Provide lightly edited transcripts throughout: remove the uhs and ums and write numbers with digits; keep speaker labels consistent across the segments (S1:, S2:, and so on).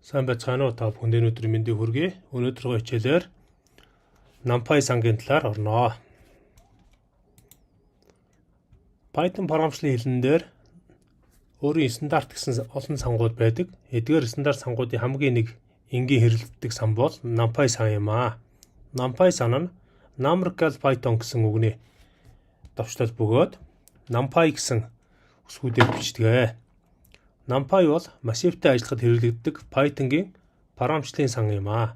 S1: Сайн байцгаана уу, та бүхэнд энэ өдрийн мэндийг хүргэе. Өнөөдрийнхөө хичээлээр NumPy сангийн талаар орноо. Python програмчлалын хэлэн дээр өөрийн стандарт гэсэн олон сангууд байдаг. Эдгээр стандарт сангуудын хамгийн нэг энгийн хэрэглэгддэг сан бол NumPy сан юм аа. NumPy сан нь Numerical Python гэсэн үгний товчлол бөгөөд NumPy гэсэн үсгүүдээр бичдэг. NumPy бол массивтай ажиллахад хэрэглэгддэг Python-гийн програмчлалын сан юм аа.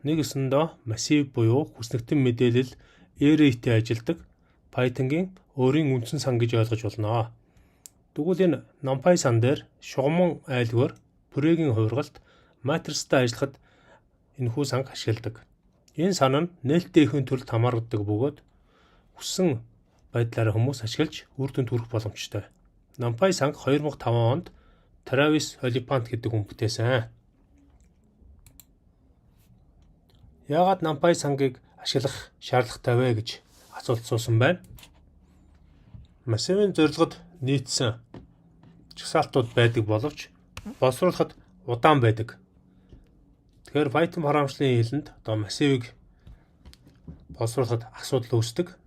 S1: Нэг ёсондоо массив буюу хүснэгтэн мэдээлэл array-тэй ажилладаг Python-гийн өөрийн үндсэн сан гэж ойлгож болно. Тэгвэл энэ NumPy сан дээр шугаман айлгвар, пүрэгийн хувиргалт, матрицтай ажиллахад энэхүү санг ашигладаг. Энэ сан нь нээлттэй эхийн төрөлд хамаардаг бөгөөд хүссэн байдлаараа хүмүүс ашиглаж үр дүнд хүрэх боломжтой. NumPy санг 2005 онд Travis Oliphant гэдэг хүн бүтээсэн. Яагаад NumPy сангийг ашиглах шаардлагатай вэ гэж асуулт асуусан байна. Массивын зорилгод нийцсэн жагсаалтууд байдаг боловч боловсруулахад удаан байдаг. Тэгэхээр Python програмчлалын хэлэнд одоо массивыг боловсруулахад асуудал үүсдэг.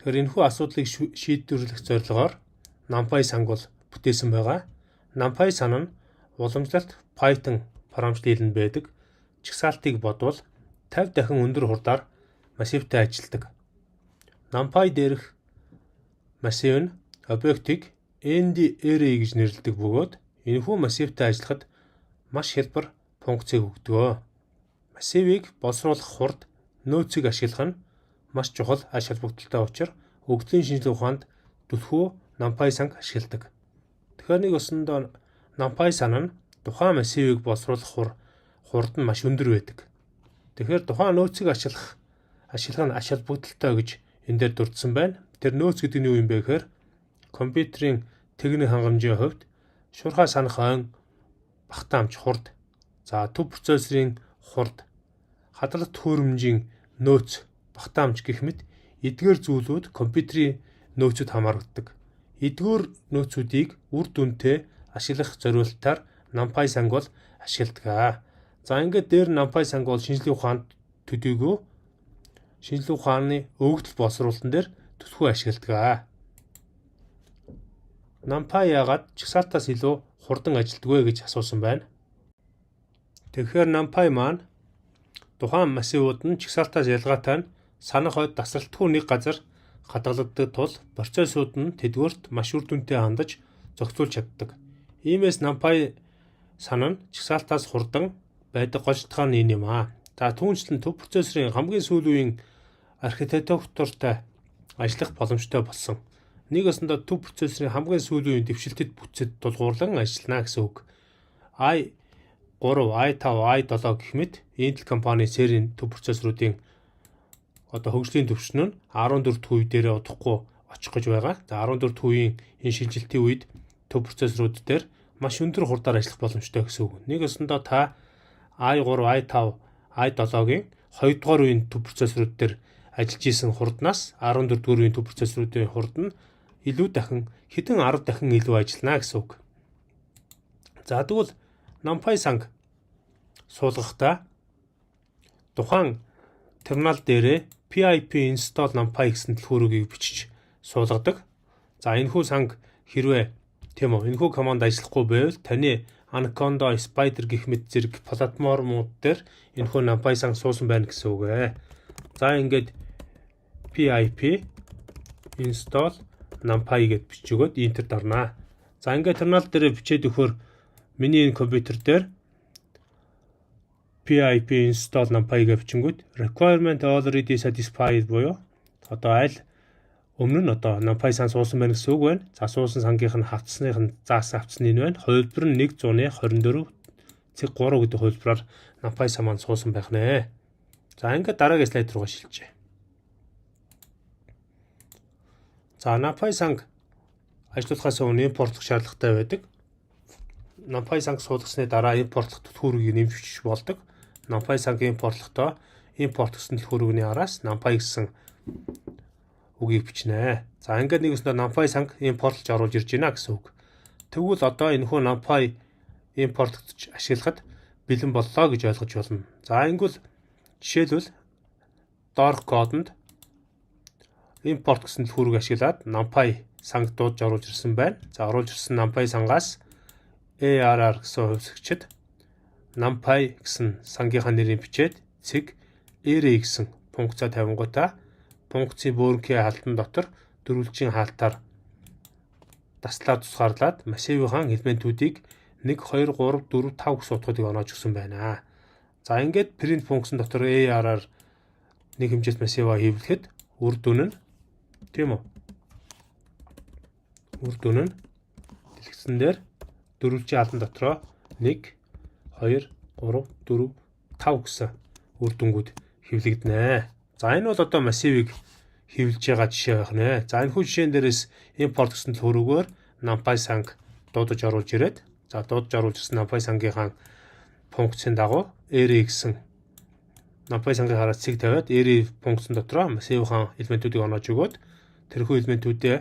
S1: Тэгэхээр энэхүү асуудлыг шийдвэрлэх зорилгоор NumPy санг бол бүтээсэн байгаа. NumPy сан нь уламжлалт Python програмчлалын хэлэнд байдаг. Жагсаалтыг бодвол 50 дахин өндөр хурдаар массивтай ажилладаг. NumPy дээрх массив нь объектыг ND array гэж нэрлэдэг бөгөөд энэхүү массивтай ажиллахад маш хялбар функцийг өгдөг. Массивыг боловсруулах хурд нөөцийг ашиглах нь маш чухал ач холбогдолтой учир өгөгдлийн шинжилгээ ухаанд түлхүү NumPy санг ашигладаг. Тэгэхээр нэг ёсондоо NumPy сан нь тухайн массивыг боловсруулах хурд нь маш өндөр байдаг. Тэгэхээр тухайн нөөцийг ашиглах нь ач холбогдолтой гэж энэ дээр дурдсан байна. Тэр нөөц гэдэг нь юу юм бэ гэхээр компьютерийн техник хангамжийн хувьд шуурхай санах ойн багтаамж хурд, за төв процессорын хурд, хадгалах төхөөрөмжийн нөөц, багтаамж гэх мэт эдгээр зүйлүүд компьютерийн нөөцөд хамаардаг. Эдгээр нөөцүүдийг үр дүнтэй ашиглах зориултаар NumPy санг бол ашигладаг. За ингээд дээр NumPy санг бол шинжилгээ ухаанд төдийгүй шинжилгээ ухааны өгөгдөл боловсруулалтан дээр түлхүү ашигладаг. NumPy яагаад жагсаалтаас илүү хурдан ажилладаг вэ гэж асуусан байна. Тэгэхээр NumPy маань тухайн массивууд нь жагсаалтаас ялгаатай нь санах ойд тасралтгүй нэг газар хадгалагддаг тул процессууд нь тэдгээрт маш үр дүнтэй хандаж зохицуулж чаддаг. Иймээс NumPy сан нь жагсаалтаас хурдан байдаг гол шалтгаан нь энэ юм аа. За түүнчлэн төв процессорын хамгийн сүүлийн үеийн архитектуртай ажиллах боломжтой болсон. Нэг ёсондоо төв процессорын хамгийн сүүлийн үеийн дэвшилтэд бүтцэд тулгуурлан ажиллана гэсэн үг. i3, i5, i7 гэх мэт Intel компани серийн төв процессоруудын одоо хөгжлийн түвшин нь 14 дахь үе дээрээ удахгүй очих гэж байгаа. За 14 дахь үеийн энэ шилжилтийн үед төв процессорууд дээр маш өндөр хурдаар ажиллах боломжтой гэсэн үг. Нэг ёсондоо та i3, i5, i7-гийн 2 дугаар үеийн төв процессорууд дээр ажиллаж исэн хурднаас 14 дугаар үеийн төв процессоруудын хурд нь илүү дахин хэдэн 10 дахин илүү ажиллана гэсэн үг. За тэгвэл NumPy санг суулгахдаа тухайн терминал дээрээ pip install numpy гэсэн түлхүүрийг бичиж суулгадаг. За энэхүү санг хэрвээ тийм үү энэхүү команд ажиллахгүй байвал таны Anaconda, Spyder гэх мэт зэрэг платформууд дээр энэхүү NumPy санг суусан байна гэсэн үг ээ. За ингээд pip install numpy гэд бичиж өгөөд enter дарнаа. За ингээд терминал дээр бичээд өгөхөөр миний энэ компьютер дээр pip install numpy гэж бичингүүт requirement already satisfied буюу одоо аль өмнө нь одоо NumPy сан суусан байна гэсэн үг байна. За суусан сангийнх нь хавтсных нь заасан хавтсны энэ байна. Хувилбар нь 124.3 гэдэг хувилбараар NumPy сан маань суусан байх нэ. За ингээд дараагийн слайд руугаа шилжээ. За NumPy санг ажиллуулахаас өмнө импортлох шаардлагатай байдаг. NumPy санг суулгасны дараа импортлох түлхүүрийг нэмж бичиж болдог. NumPy санг импортлохдоо импорт гэсэн түлхүүрийн араас NumPy гэсэн үгийг бичнэ. За ингээд нэг ёсондоо NumPy санг импортлж оруулж ирж байна гэсэн үг. Тэгвэл одоо энэхүү NumPy импортлогдож ашиглахад бэлэн боллоо гэж ойлгож болно. За, ингэвэл жишээлбэл доорх кодонд import гэсэн түлхүүрийг ашиглаад NumPy санг дуудаж оруулж ирсэн байна. За, оруулж ирсэн NumPy сангаас ARR гэсэн хувьсагчид NumPy гэсэн сангийнхаа нэрийг бичээд цэг array гэсэн функцаа тавингуутаа функцийн бөөрөнхий хаалтан дотор дөрвөлжин хаалтаар таслаар тусгаарлаад массивынхаа элементүүдийг 1 2 3 4 5 гэсэн утгуудыг оноож өгсөн байна. За, ингээд print функцэн дотор ARR нэг хэмжээт массиваа хэвлэхэд үр дүн нь, тийм үү? Үр дүн нь дэлгэцэн дээр дөрвөлжин хаалтан дотроо 1 2 3 4 5 гэсэн үр дүнгууд хэвлэгдэнэ. За, энэ бол одоо массивыг хэвлэж байгаа жишээ байх нэ. За, энэ хүү жишээн дээрээс import гэсэн түлхүүрөөр NumPy санг дуудаж оруулж ирээд, за, дуудаж оруулж ирсэн NumPy сангийнхаа функцийн дагуу array гэсэн NumPy сангийн хараас цэг тавиад array функцэн дотроо массивынхаа элементүүдийг оноож өгөөд тэрхүү элементүүдээ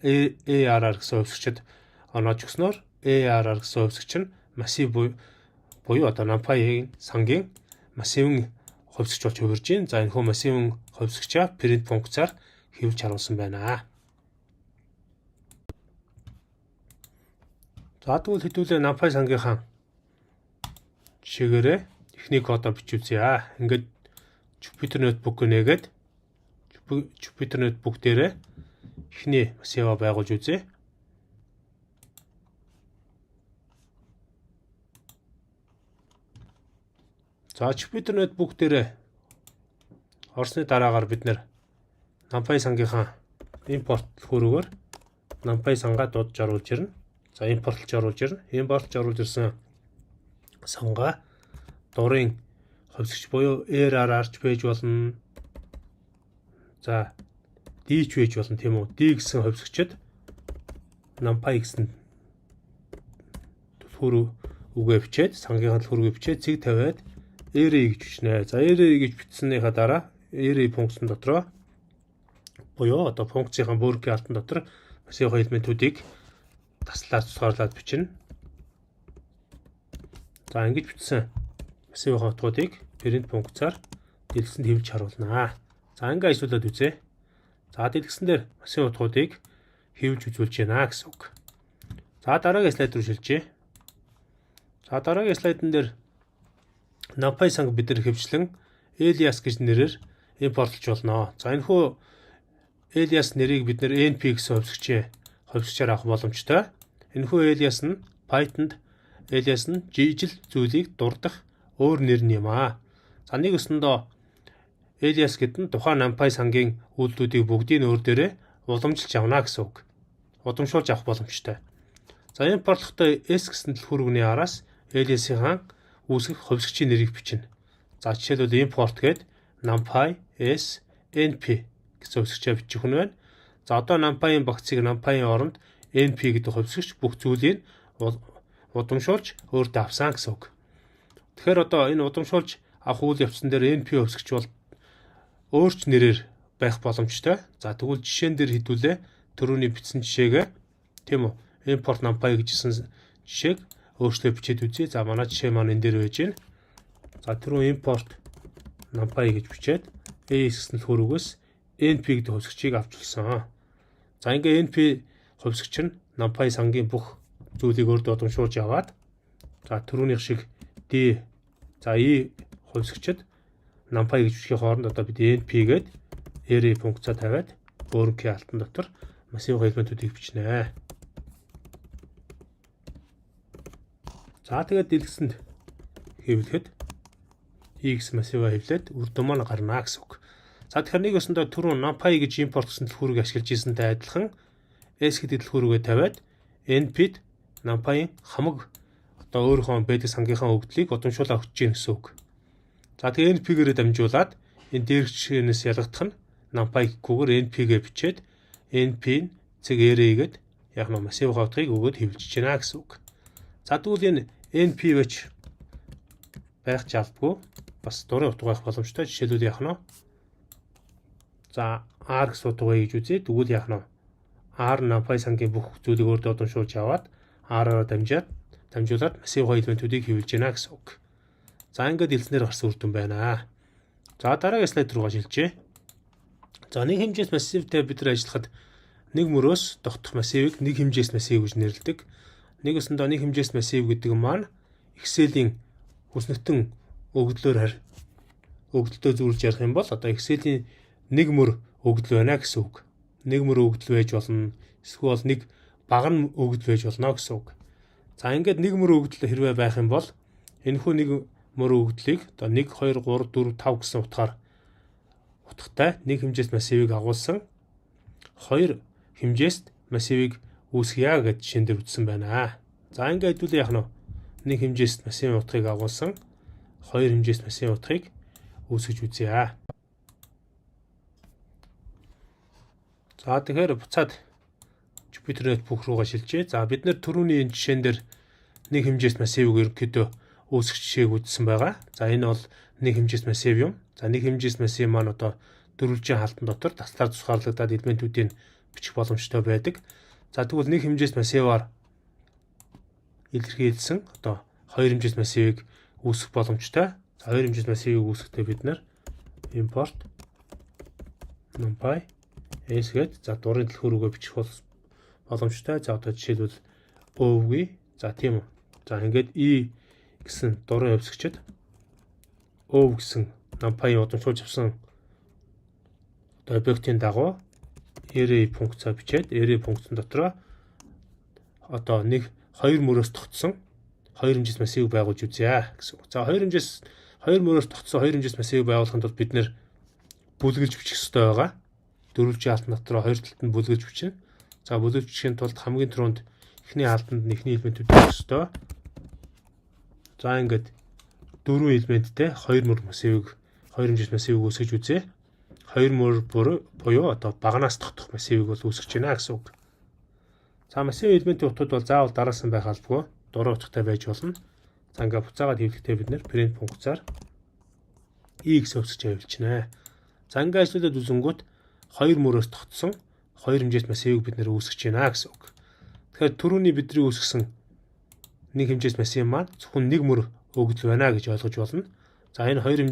S1: ARR гэсэн хувьсагчид оноож өгснөөр ARR гэсэн хувьсагч нь массив буюу одоо NumPy-ийн сангийн массивын хувьсагч болж хувирж байна. За, энэхүү массивын хувьсагчаа print функцаар хэвлэж харуулсан байна. За, тэгвэл хэдүүлээ NumPy сангийнхаа жишээгээрээ эхний кодоо бичиж үзье. Ингээд Jupyter Notebook нээгээд Jupyter Notebook дээрээ эхний массиваа байгуулж үзье. За, Jupyter Notebook дээр орсны дараагаар бид нэр NumPy сангийнхаа импорт түлхүүрөөр NumPy сангаа дуудаж оруулж ирнэ. За, импортлж оруулж ирнэ. Импортлж оруулж ирсэн сангаа дурын хувьсагч буюу ARR ч байж болно. За, D ч байж болно, тийм үү? D гэсэн хувьсагчид NumPy гэсэн түлхүүр үгээ бичээд, сангийнхаа түлхүүргээ бичээд цэг тавиад array гэж бичнэ. За, array гэж бичсэнийхаа дараа array функцэн дотроо буюу одоо функцийнхаа бөөрөнхий хаалтан дотор массивын элементүүдийг таслаар тусгаарлаад бичнэ. За, ингэж бичсэн массивын утгуудыг print функцаар дэлгэцэнд хэвлэж харуулнаа. За, ингээ ажиллуулад үзье. За, дэлгэцэн дээр массивын утгуудыг хэвлэж үзүүлж байна гэсэн үг. За, дараагийн слайд руу шилжье. За, дараагийн слайдн дээр NumPy санг бид нар хөвчлэн alias гэж нэрээр импортлж болно. За, энэхүү alias нэрийг бид нэр np гэсэн хувьсагчаар авах боломжтой. Энэхүү alias нь Python-д alias нь жижиг зүйлийг дурдах өөр нэр нь юм аа. За, нэг өсөндөө alias гэдэг нь тухайн NumPy сангийн үйлдэлүүдийг бүгдийг өөр дээрээ уламжилж авна гэсэн үг. Удамшуулж авах боломжтой. За, импортлохдоо s гэсэн түлхүүрний араас alias-ийн үүсгэх хувьсагчийн нэрийг бичнэ. За, жишээлбэл import гээд numpy s np гэсэн хувьсагчаа бичих нь байна. За, одоо numpy-ийн багцыг numpy-ийн оронд np гэдэг хувьсагч бүх зүйлийг удамшуулж өөртөө авсан гэсэн үг. Тэгэхээр одоо энэ удамшуулж авах үйл явцсан дээр np хувьсагч бол өөр ч нэрээр байх боломжтой. За, тэгвэл жишээн дээр хэдүүлээ түрүүний бичсэн жишээгээ, тийм үү, import numpy гэжсэн жишээг өөрчлөө бичээд үзье. За, манай жишээ маань энэ дээр байж байна. За, түрүүн import numpy гэж бичээд as гэсэн түлхүүрээс np гэдэг хувьсагчийг авч үлсэн. За, ингээ np хувьсагч нь numpy сангийн бүх зүйлийг өөртөө удамшуулж аваад, за, түрүүнийх шиг d, за, e хувьсагчид numpy гэж бичихийн хооронд одоо бид np гээд array функцаа тавиад бөөрөнхий хаалтан дотор массивын элементүүдийг бичнэ. За, тэгээд дэлгэцэнд хэвлэхэд x массиваа хэвлээд үр дүн маань гарна гэсэн үг. За, тэгэхээр нэг өсөндөө түрүүн numpy гэж импорт гэсэн түлхүүрийг ашиглаж ирсэнтэй адилхан s гэдэг түлхүүргээ тавиад np-д numpy-ийн хамаг одоо өөрийнхөө байдаг сангийнхаа өгөгдлийг удамшуулаа өгч гин гэсэн үг. За, тэгээ np-гээрээ дамжуулаад энэ дээрх жишээнээс ялгагдах нь numpy гэхгүйгээр np-гээ бичээд np нь цэг array гээд яг нь массив утгыг өгөөд хэвлэж байна гэсэн үг. За, тэгвэл энэ np байж байх жалбгүй бас дурын утга байх боломжтой. Жишээлбэл яах нь вэ? За, r гэсэн утга гэж үзье. Тэгвэл яах нь вэ? R numpy сангийн бүх зүйлийг өөртөө удамшуулж аваад r-аараа дамжуулаад массив элементүүдийг хэвлэж байна гэсэн үг. За, ингээд хэлснээр гарсан үр дүн байна. За, дараагийн слайд руугаа шилжье. За, нэг хэмжээс массивтай бид нар ажиллахад нэг мөрөөс тогтох массивыг нэг хэмжээс массив гэж нэрлэдэг. Нэг ёсондоо нэг хэмжээс массив гэдэг маань Excel-ийн хүснэгтэн өгөгдлөөр өгөгдөлтөө зүйрлэж ярих юм бол одоо Excel-ийн нэг мөр өгөгдөл байна гэсэн үг. Нэг мөр өгөгдөл байж болно. Эсвэл нэг багана өгөгдөл байж болно гэсэн үг. За, ингээд нэг мөр өгөгдөл хэрвээ байх юм бол энэхүү нэг мөр өгөгдлийг одоо 1 2 3 4 5 гэсэн утгаар утгатай нэг хэмжээс массивыг агуулсан хоёр хэмжээст массивыг үүсгье гэж жишээн дээр үзсэн байна. За, ингээд хэдүүлээ яах нь нэг хэмжээст массивын утгыг агуулсан хоёр хэмжээст массивын утгыг үүсгэж үзье. За, тэгэхээр буцаад Jupyter Notebook руугаа шилжээ. За, бид нар түрүүний энэ жишээн дээр нэг хэмжээст массивыг ерөнхийдөө үүсгэх жишээг үзсэн байгаа. За, энэ бол нэг хэмжээст массив юм. За, нэг хэмжээст массив маань одоо дөрвөлжин хаалтан дотор таслаар тусгаарлагдаад элементүүдийг бичих боломжтой байдаг. За, тэгвэл нэг хэмжээст массиваар илэрхийлсэн одоо хоёр хэмжээст массивыг үүсгэх боломжтой. За, хоёр хэмжээст массивыг үүсгэхдээ бид нар import numpy as гээд, за, дурын түлхүүр рүүгээ бичих боломжтой. За, одоо жишээлбэл өвгүй. За, тийм үү. За, ингээд e гэсэн дурын хувьсагчид өв гэсэн numpy-ийн удамшуулж авсан одоо объектын дагуу array функцаа бичээд array функцэн дотроо одоо нэг хоёр мөрөөс тогтсон хоёр хэмжээс массив байгуулж үзье гэсэн үг. За, хоёр хэмжээс, хоёр мөрөөс тогтсон хоёр хэмжээс массив байгуулахын тулд бид нар бүлэглэж бичих ёстой байгаа. Дөрвөлжин хаалтан дотроо хоёр талд нь бүлэглэж бичнэ. За, бүлэглэж бичихийн тулд хамгийн түрүүнд эхний хаалтанд нь эхний элементүүд бичих ёстой. За, ингээд дөрвөн элементтэй хоёр мөр массивыг, хоёр хэмжээс массивыг үүсгэж үзье. Хоёр мөр буюу одоо баганаас тогтох массивыг бол үүсгэж байна гэсэн үг. За, массив элементийн утгууд бол заавал дараалсан байх албагүй. Дурын утгатай байж болно. За, ингээд буцаагаад хэвлэхдээ бид нар print функцаар e гэсэн хувьсагч хэвлэчихнэ. За, ингээд ажиллуулаад үзэнгүүт хоёр мөрөөс тогтсон хоёр хэмжээст массивыг бид нар үүсгэж байна гэсэн үг. Тэгэхээр түрүүний бидний үүсгэсэн нэг хэмжээс массив маань зөвхөн нэг мөр өгөгдөл байна гэж ойлгож болно. За, энэ хоёр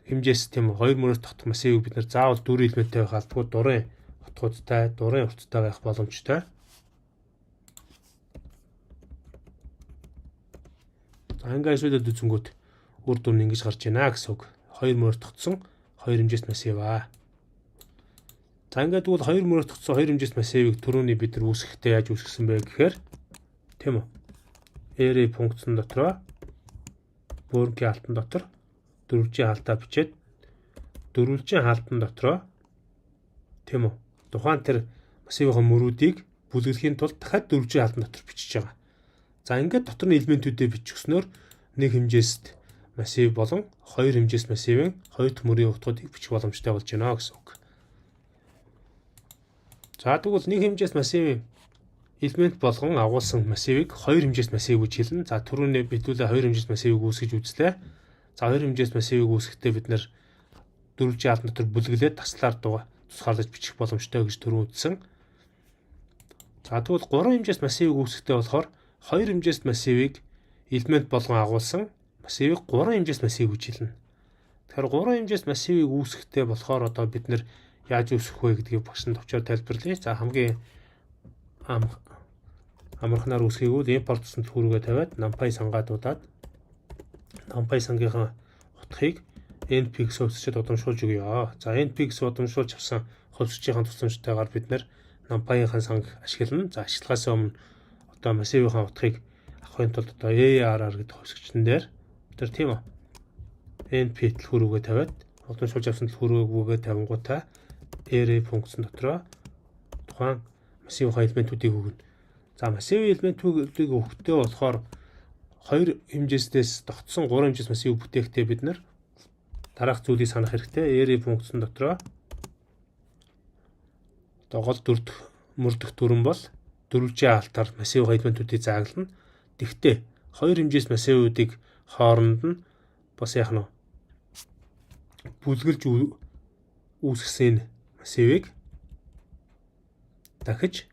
S1: хэмжээс, тийм, хоёр мөрөөс тогтох массивыг бид нар заавал дөрвөн элементтэй байх албагүй, дурын утгуудтай, дурын урттай байх боломжтой. За, ингээд ажиллуулаад үзэнгүүт үр дүн нь ингэж гарч байна гэсэн үг. Хоёр мөрөөр тогтсон хоёр хэмжээс массив аа. За, ингээд тэгвэл хоёр мөрөөр тогтсон хоёр хэмжээс массивыг түрүүний бид нар үүсгэхдээ яаж үүсгэсэн бэ гэхээр, тийм үү? Array функцэн дотроо бөөрөнхий хаалтан дотор дөрвөлжин хаалтаа бичээд дөрвөлжин хаалтан дотроо, тийм үү? Тухайн тэр массивын мөрүүдийг бүлэглэхийн тулд дахиад дөрвөлжин хаалтан дотор бичиж байгаа. За, ингээд дотор нь элементүүдээ бичих өгснөөр нэг хэмжээст массив болон хоёр хэмжээс массивын хоёр дахь мөрийн утгуудыг бичих боломжтой болж байна гэсэн үг. За, тэгвэл нэг хэмжээс массивын элемент болгон агуулсан массивыг хоёр хэмжээс массив гэж хэлнэ. За, түрүүний хэдүүлээ хоёр хэмжээс массивыг үүсгэж үзлээ. За, хоёр хэмжээс массивыг үүсгэхдээ бид нар дөрвөлжин хаалтан дотор бүлэглээд таслаар тусгаарлаж бичих боломжтой гэж түрүү үзсэн. За, тэгвэл гурван хэмжээс массивыг үүсгэхдээ болохоор хоёр хэмжээс массивыг элемент болгон агуулсан массивыг гурван хэмжээс массив гэж хэлнэ. Тэгэхээр гурван хэмжээс массивыг үүсгэхдээ болохоор одоо бид нар яаж үүсгэх вэ гэдгийг багш нь товчоор тайлбарлая. За, хамгийн амархнаар үүсгэхийг бол импорт гэсэн түлхүүргээ тавиад numpy сангаа дуудаад numpy сангийнхаа утгыг np гэсэн хувьсагчид удамшуулж өгье. За, np гэсэн удамшуулж авсан хувьсагчийн тусламжтайгаар бид нар numpy-ийн санг ашиглана. За, ашиглахаас өмнө одоо массивынхаа утгыг авахын тулд одоо ARR гэдэг хувьсагчдан дээр бид нар, тийм үү, np түлхүүрүүгээ тавиад удамшуулж авсан түлхүүрүүгээ тавингуутаа array функцэн дотроо тухайн массивынхаа элементүүдийг өгнө. За, массивын элементүүдийг өгөхдөө болохоор хоёр хэмжээснээс тогтсон гурван хэмжээс массив бүтээхдээ бид нар дараах зүйлийг санах хэрэгтэй. Array функцэн дотроо одоо гол дүрдэх мөрдөх дүрэм бол дөрвөлжин хаалтаар массивын элементүүдийг зааглана. Тэгвэл хоёр хэмжээс массивуудыг хооронд нь бас яах нь бүлэглэж үүсгэсэн массивыг дахиж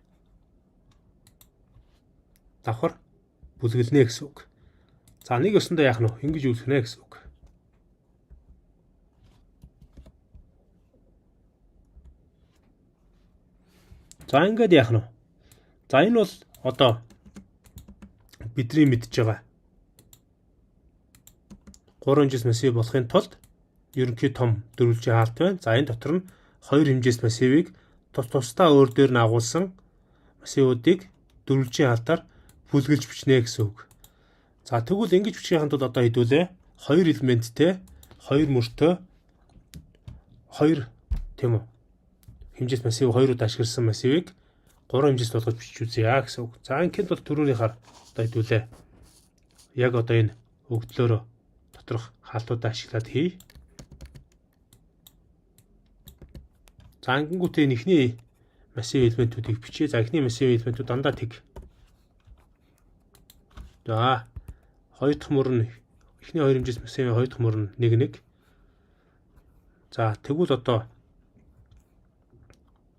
S1: давхар бүлэглэнэ гэсэн үг. За, нэг ёсондоо яах нь вэ? Ингэж үүсгэх нэ гэсэн үг. За, ингээд яах нь вэ? За, энэ бол одоо бидний мэдж байгаа 3 хэмжээс массив болохын тулд ерөнхий том дөрвөлжин хаалт байна. За, энэ дотор нь хоёр хэмжээс массивыг тус тусдаа өөр дээр нь агуулсан массивуудыг дөрвөлжин хаалтаар бүлгэлж бичнэ гэсэн үг. За, тэгвэл ингэж бичихийн тулд одоо хэдүүлээ хоёр элементтэй, хоёр мөртөө, хоёр, тийм үү, хэмжээс массив, хоёр удаа ашигласан массивыг гурван хэмжээс болгож бичиж үзье гэсэн үг. За, ингэхэд бол түрүүнийхаар одоо хэдүүлээ яг одоо энэ өгөгдлөөрөө доторх хаалтуудаа ашиглаад хий. За, ангингүүтээ эхний массив элементүүдийг бичье. За, эхний массив элементүүд дандаа тэг. За, хоёр дахь мөр нь, эхний хоёр хэмжээс массивын хоёр дахь мөр нь 1 1. За, тэгвэл одоо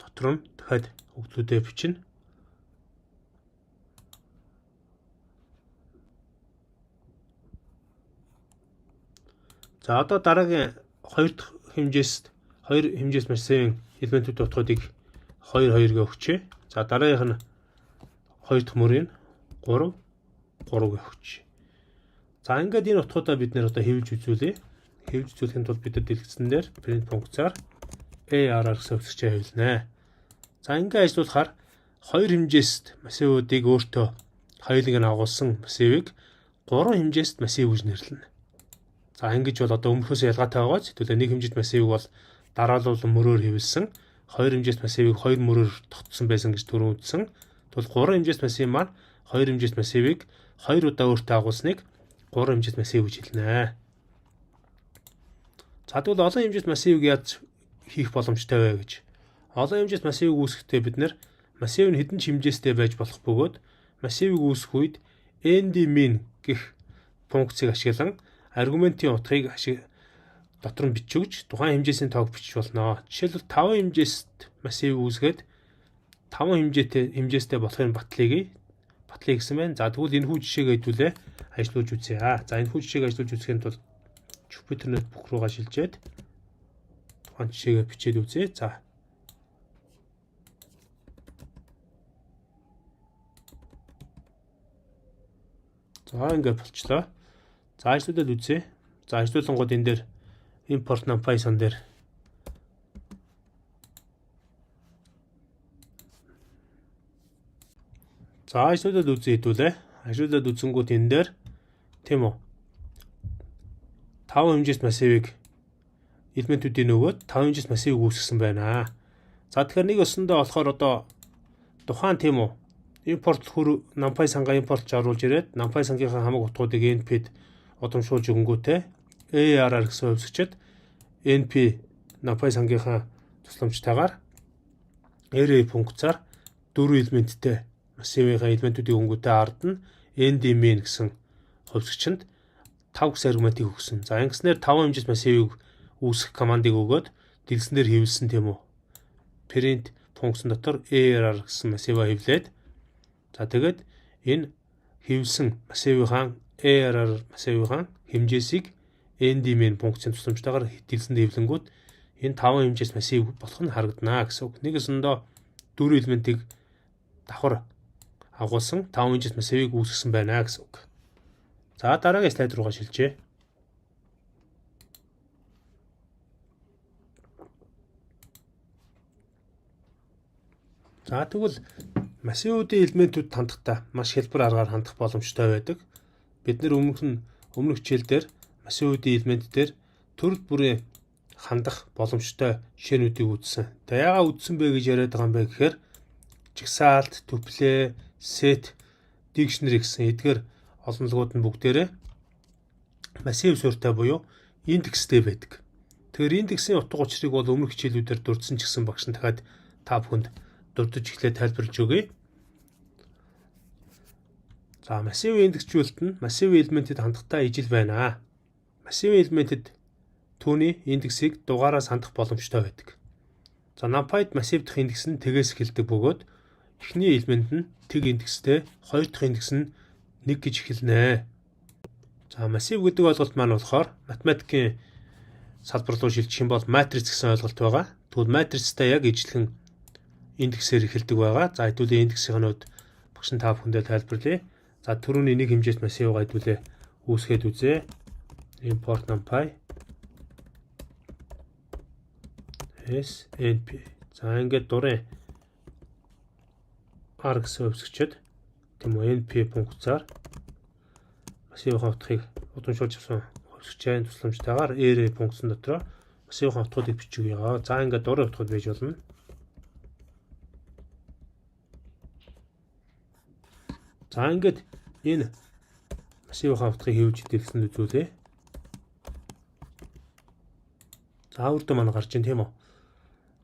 S1: дотор нь дахиад өгөгдлүүдээ бичнэ. За, одоо дараагийн хоёр дахь хэмжээс, хоёр хэмжээс массивын элементүүд утгуудыг 2 2 гэ өгчээ. За, дараагийнх нь хоёр дахь мөрийг 3 3 гэ өгч. За, ингээд энэ утгуудаа бид нэр одоо хэвлэж үзүүлье. Хэвлэж үзүүлэхийн тулд бид нар дэлгэцэн дээр print функцаар ARR гэсэн хувьсагчаа хэвлэнэ. За, ингээд ажиллуулахаар хоёр хэмжээст массивуудыг өөртөө хоёулыг нь агуулсан массивыг гурван хэмжээст массив гэж нэрлэнэ. За, ингэж бол одоо өмнөхөөс ялгаатай байгаа ч хэдүүлээ нэг хэмжээст массивыг бол дараалуулан мөрөөр хэвлсэн, хоёр хэмжээст массивыг хоёр мөрөөр тогтсон байсан гэж түрүүн үзсэн. Тэгвэл гурван хэмжээст массив маань хоёр хэмжээст массивыг хоёр удаа өөртөө агуулсныг гурван хэмжээст массив гэж хэлнэ. За, тэгвэл олон хэмжээст массивыг яаж хийх боломжтой вэ гэж. Олон хэмжээст массивыг үүсгэхдээ бид нэр массив нь хэдэн ч хэмжээстэй байж болох бөгөөд массивыг үүсгэх үед nd-min гэх функцийг ашиглан аргументын утгыг ашиг дотор нь бичиж өгч тухайн хэмжээсийн тоог бичиж болно. Жишээлбэл, 5 хэмжээст массив үүсгээд 5 хэмжээтэй хэмжээстэй болохыг батлыг батлая гэсэн байна. За, тэгвэл энэ хүү жишээг хэдүүлээ ажиллуулж үзье. За, энэ хүү жишээг ажиллуулж үзэхийн тулд Jupyter Notebook руугаа шилжээд тухайн жишээгээ бичээд үзье. За. За, ингээд болчлоо. За, ажиллуулаад үзье. За, ажиллуулангууд энэ дээр import numpy сан дээр. За, ажиллуулаад үзье хэдүүлээ. Ажиллуулаад үзэнгүүт энэ дээр, тийм үү, 5 хэмжээст массивыг элементүүдийн нөгөөд 5 хэмжээст массивыг үүсгэсэн байна. За, тэгэхээр нэг ёсондоо болохоор одоо тухайн, тийм үү, импорт хөр numpy сангаа импортлж оруулж ирээд numpy сангийнхаа хамаг утгуудыг np-д удамшуулж өгөнгүүтээ ARR гэсэн хувьсагчид np numpy сангийнхаа тусламжтайгаар array функцаар дөрвөн элементтэй массивынхаа элементүүдийг өнгөтэй ард нь nd-min гэсэн хувьсагчинд 5 гэсэн аргументыг өгсөн. За, ингэснээр 5 хэмжээс массивыг үүсгэх командыг өгөөд дэлгэцэн дээр хэвлсэн, тийм үү. Print функцэн дотор ARR гэсэн массиваа хэвлээд, за, тэгээд энэ хэвлсэн массивынхаа, ARR массивынхаа хэмжээсийг nd-min функцийн тусламжтайгаар дэлгэцэн хэвлэнгүүт энэ 5 хэмжээс массив болох нь харагдана гэсэн үг. Нэг ёсондоо дөрвөн элементийг давхар агуулсан 5 хэмжээс массивыг үүсгэсэн байна гэсэн үг. За, дараагийн слайд руугаа шилжье. За, тэгвэл массивуудын элементүүд хандахдаа маш хялбар аргаар хандах боломжтой байдаг. Бид нэр өмнөх нь өмнөх хичээл дээр массивуудын элемент дээр төрөл бүрийн хандах боломжтой жишээнүүдийг үзсэн. Тэгээ яагаад үзсэн бэ гэж яриад байгаа юм бэ гэхээр жагсаалт, tuple, set, dictionary гэсэн эдгээр олонлогууд нь бүгдээрээ массив суурьтай буюу индекстэй байдаг. Тэгэхээр индексийн утга учирыг бол өмнөх хичээлүүдээр дурдсан ч гэсэн багш нь дахиад та бүхэнд дурдж эхлээд тайлбарлаж өгье. За, массив индексжүүлэлт нь массив элементэд хандахдаа ижил байна. Массив элементэд түүний индексийг дугаараас хандах боломжтой байдаг. За, NumPy-д массив дахь индекс нь тэгээс эхэлдэг бөгөөд эхний элемент нь тэг индекстэй, хоёр дахь индекс нь 1 гэж эхэлнэ. За, массив гэдэг ойлголт маань болохоор математикийн салбар руу шилжих юм бол матриц гэсэн ойлголт байгаа. Тэгвэл матрицтай яг ижилхэн индексээр эхэлдэг байгаа. За, хэдүүлээ индексийн хувьд багш нь та бүхэндээ тайлбарлая. За, түрүүний нэг хэмжээст массивыг хэдүүлээ үүсгээд үзье. Import numpy as np. За, ингээд дурын r гэсэн хувьсгчид, тийм үү, np функцаар массивын утгыг удамшуулж авсан хувьсгчийн тусламжтайгаар array функцэн дотроо массивын утгуудыг бичиж өгье. За, ингээд дурын утгууд байж болно. За, ингээд энэ массивын утгыг хэвлэж дэлгэцэнд үзүүлье. За, үр дүн маань гарч ийн, тийм үү?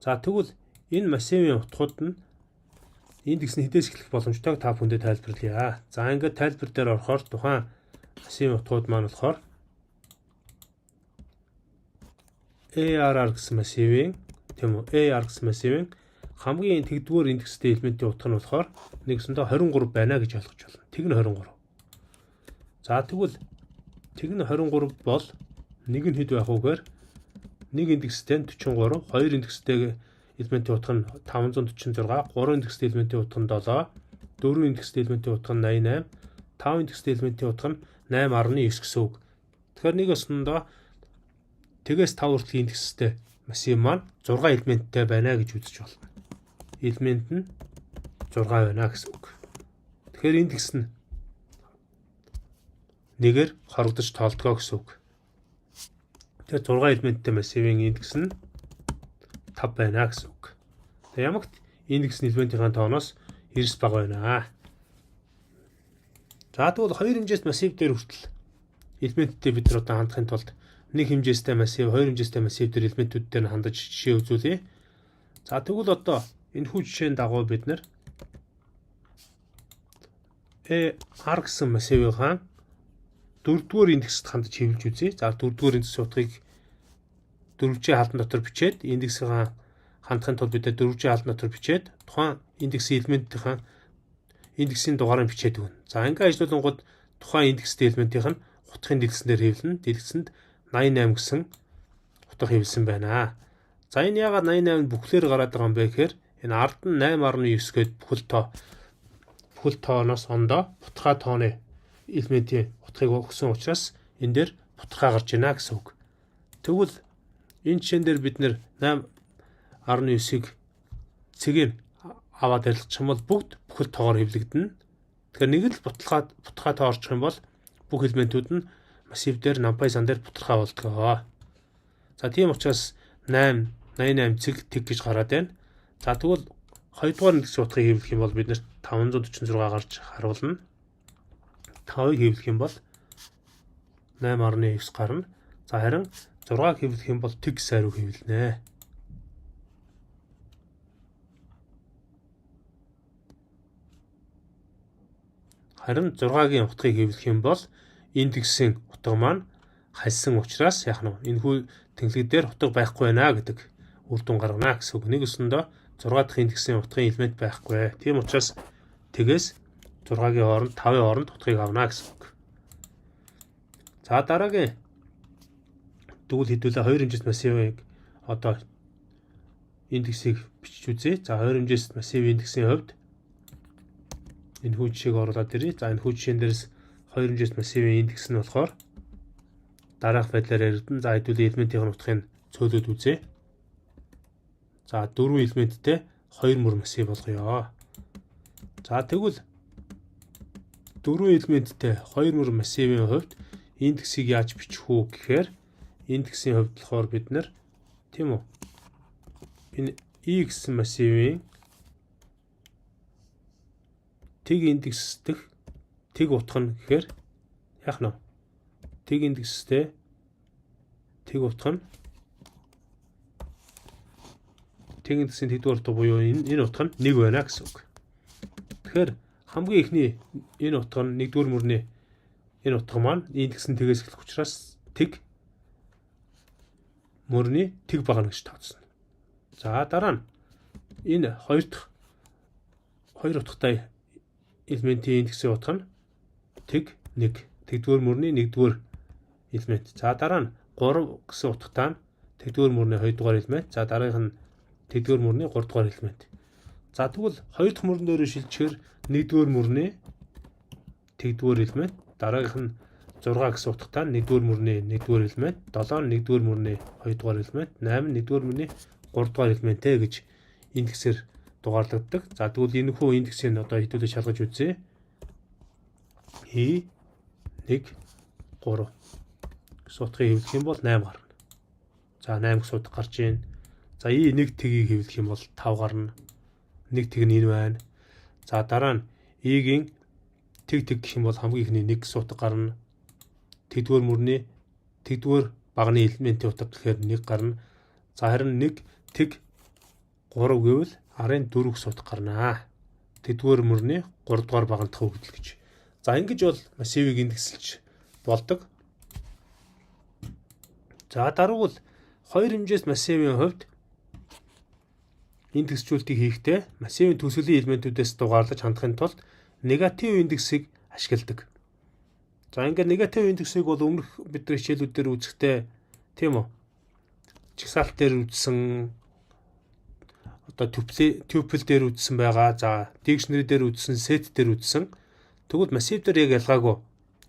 S1: За, тэгвэл энэ массивын утгууд нь индекс нь хэдээс эхлэх боломжтойг та бүхэндээ тайлбарлая. За, ингээд тайлбар дээр орохоор тухайн массивын утгууд маань болохоор ARR гэсэн массивын, тийм үү, AR гэсэн массивын хамгийн тэгдүгээр индекстэй элементийн утга нь болохоор нэгсэндээ 23 байна гэж ойлгож байна. Тэг нь 23. За, тэгвэл тэг нь 23 бол нэг нь хэд байх вэ гэхээр нэг индекстэй нь 43, хоёр индекстэй элементийн утга нь 546, гурван индекстэй элементийн утга нь 7, дөрвөн индекстэй элементийн утга нь 88, таван индекстэй элементийн утга нь 8.9 гэсэн үг. Тэгэхээр нэг осондоо тэгээс 5 хүртэлх индекстэй массив маань 6 элементтэй байна гэж үзэж болно. Элемент нь 6 байна гэсэн үг. Тэгэхээр индекс нь нэгээр хорогдож тоолдгоо гэсэн үг. Тэгэхээр 6 элементтэй массивын индекс нь 5 байна гэсэн үг. Тэгээ ямагт индекс нь элементийн тооноос 9 бага байна. За, тэгвэл хоёр хэмжээст массив дээр хүртэл элементтэй бид нар одоо хандахын тулд нэг хэмжээстэй массив, хоёр хэмжээстэй массив дээр элементүүд дээр нь хандаж жишээ үзүүлье. За, тэгвэл одоо энэ хүү жишээн дагуу бид нар R гэсэн массивынхаа дөрөвдүгээр индекст хандаж хэвлэж үзье. За, дөрөвдүгээр индекс утгыг дөрвжийн хаалтан дотор бичээд, индексийн хандахын тулд бид дөрвжийн хаалтан дотор бичээд тухайн индексийн элементийн индексийн дугаарыг бичээд өгнө. За, ингээ ажиллуулангууд тухайн индекстэй элементийнх нь утгын дэлгэцэн дээр хэвлэнэ. Дэлгэцэнд 88 гэсэн утга хэвлсэн байна. За, энэ яагаад 88 бүхлээр гараад байгаа юм бэ гэхээр энэ ард нь 8.9 гээд бүхэл тооноос ондоо бутархай тооны элементийн утгыг өгсөн учраас энэ дээр бутархай гарч байна гэсэн үг. Тэгвэл энэ жишээн дээр бид нэр 8.9-ыг цэгийг аваад арилгачих юм бол бүгд бүхэл тоогоор хэвлэгдэнэ. Тэгэхээр нэг л бутархай тоо орчих юм бол бүх элементүүд нь массив дээр NumPy сан дээр бутархай болдгоо. За, тийм учраас 8 88 цэг тэг гэж гараад байна. За, тэгвэл хоёрдугаар индекс утгыг хэвлэх юм бол бид нарт 546 гарч харуулна. 5-ыг хэвлэх юм бол 8.9 гарна. За, харин 6-ыг хэвлэх юм бол тэг гэсэн хариу хэвлэнэ. Харин 6-гийн утгыг хэвлэх юм бол индексийн утга маань хальсан учраас яах нь энэ хүү тэнхлэг дээр утга байхгүй байна гэдэг үр дүн гаргана гэсэн үг. Нэг өсөндөө 6 дахь индексийн утгын элемент байхгүй. Тийм учраас тэгээс 6-гийн хооронд 5-ын хооронд утгыг авна гэсэн үг. За, дараагийн тэгвэл хэдүүлээ хоёр хэмжээст массивыг одоо индексийг бичиж үзье. За, хоёр хэмжээст массив индексийн хувьд энэ хүү жишээг оруулаад ирье. За, энэ хүү жишээн дээрээс хоёр хэмжээст массивын индекс нь болохоор дараах байдлаар яригдана. За, хэдүүлээ элементийн утгыг цөөлөд үзье. За, дөрвөн элементтэй хоёр мөр массив болгоё. За, тэгвэл дөрвөн элементтэй хоёр мөр массивын хувьд индексийг яаж бичих үү гэхээр индексийн хувьд болохоор бид нар, тийм үү, энэ i гэсэн массивын тэг индекс дэх тэг утга нь гэхээр яах нь вэ? Тэг индекстэй тэг утга нь тэг индексийн тэгдүгээр утга буюу энэ утга нь 1 байна гэсэн үг. Тэгэхээр хамгийн эхний энэ утга нь нэгдүгээр мөрний энэ утга маань индекс нь тэгээс эхлэх учраас тэг мөрний тэг багна гэж тооцно. За, дараа нь энэ хоёр дахь хоёр утгатай элементийн индексийн утга нь тэг 1. Тэгдүгээр мөрний 1-р элемент. За, дараа нь 3 гэсэн утгатай нь тэгдүгээр мөрний 2-р элемент. За, дараагийнх нь тэгдүгээр мөрний 3-р элемент. За, тэгвэл хоёр дахь мөрөн дээр шилжихээр 1-р мөрний тэгдүгээр элемент, дараагийнх нь 6 гэсэн утгатай нь 1-р мөрний 1-р элемент, 7 нь 1-р мөрний 2-р элемент, 8 нь 1-р мөрний 3-р элементээ гэж индексээр дугаарлагддаг. За, тэгвэл энэхүү индексийг одоо хэдүүлээ шалгаж үзье. И 1 3 гэсэн утгыг хэвлэх юм бол 8 гарна. За, 8 гэсэн утга гарч ийн. За, и 1 тэгийг хэвлэх юм бол 5 гарна. 1 тэг нь энэ байна. За, дараа нь и-гийн тэг тэг гэх юм бол хамгийн эхний 1 гэсэн утга гарна. Тэгдүгээр мөрний тэгдүгээр баганы элементийн утга гэхээр 1 гарна. За, харин 1 тэг 3 гэвэл арын 4 гэсэн утга гарнаа. Тэгдүгээр мөрний 3 дугаар баганах өгөгдөл гэж. За, ингэж бол массивыг индекслж болдог. За, даруул хоёр хэмжээс массивын хувьд индексжүүлэлтийг хийхдээ массивын төсөлийн элементүүдээс дугаарлаж хандахын тулд негатив индексийг ашигладаг. За, ингээд негатив индексийг бол өмнөх бид нар хичээлүүд дээр үзэхдээ, тийм үү? Жагсаалт дээр үзсэн, одоо tuple дээр үзсэн байгаа. За, dictionary дээр үзсэн, set дээр үзсэн. Тэгвэл массив дээр яг ялгаагүй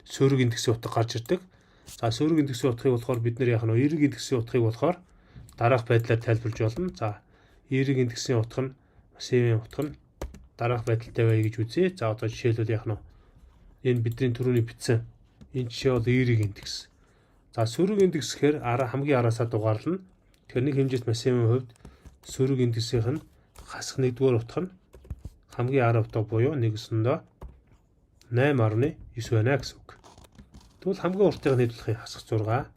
S1: сөрөг индексийн утга гарч ирдэг. За, сөрөг индексийн утгыг болохоор бид нар яах нь, эерэг индексийн утгыг болохоор дараах байдлаар тайлбарлаж болно. За, эерэг индексийн утга нь, массивын утга нь дараах байдалтай байя гэж үзье. За, одоо жишээлбэл яах нь, энэ бидний түрүүний бичсэн энэ жишээ бол эерэг индекс. За, сөрөг индекс гэхээр араа хамгийн араасаа дугаарлана. Тэгэхээр нэг хэмжээст массивын хувьд сөрөг индексийнх нь хасах нэгдүгээр утга нь хамгийн ар утга буюу нэгсэндөө 8.9 байна гэсэн үг. Тэгвэл хамгийн уртыг нь хэвлэх юм, хасах 6.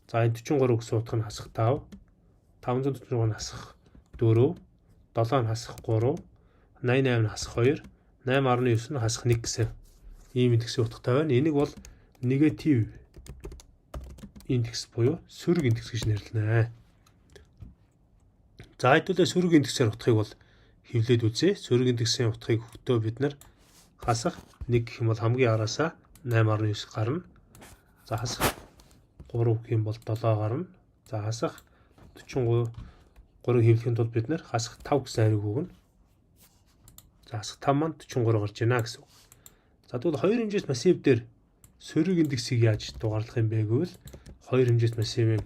S1: За, энэ 43 гэсэн утга нь хасах 5. 546 нь хасах 4. 7 нь хасах 3. 88 нь хасах 2. 8.9 нь хасах 1 гэсэн ийм индексийн утгатай байна. Энийг бол негатив индекс буюу сөрөг индекс гэж нэрлэнэ. За, хэдүүлээ сөрөг индексээр утгыг бол хэвлээд үзье. Сөрөг индексийн утгыг өгөхдөө бид нар хасах 1 гэх юм бол хамгийн араасаа 8.9 гарна. За, хасах 3 гэх юм бол 7 гарна. За, хасах 43 3-ыг хэвлэхийн тулд бид нар хасах 5 гэсэн хариуг өгнө. За, хасах 5 маань 43 гарч байна гэсэн үг. За, тэгвэл хоёр хэмжээс массив дээр сөрөг индексийг яаж дугаарлах юм бэ гэвэл хоёр хэмжээс массивын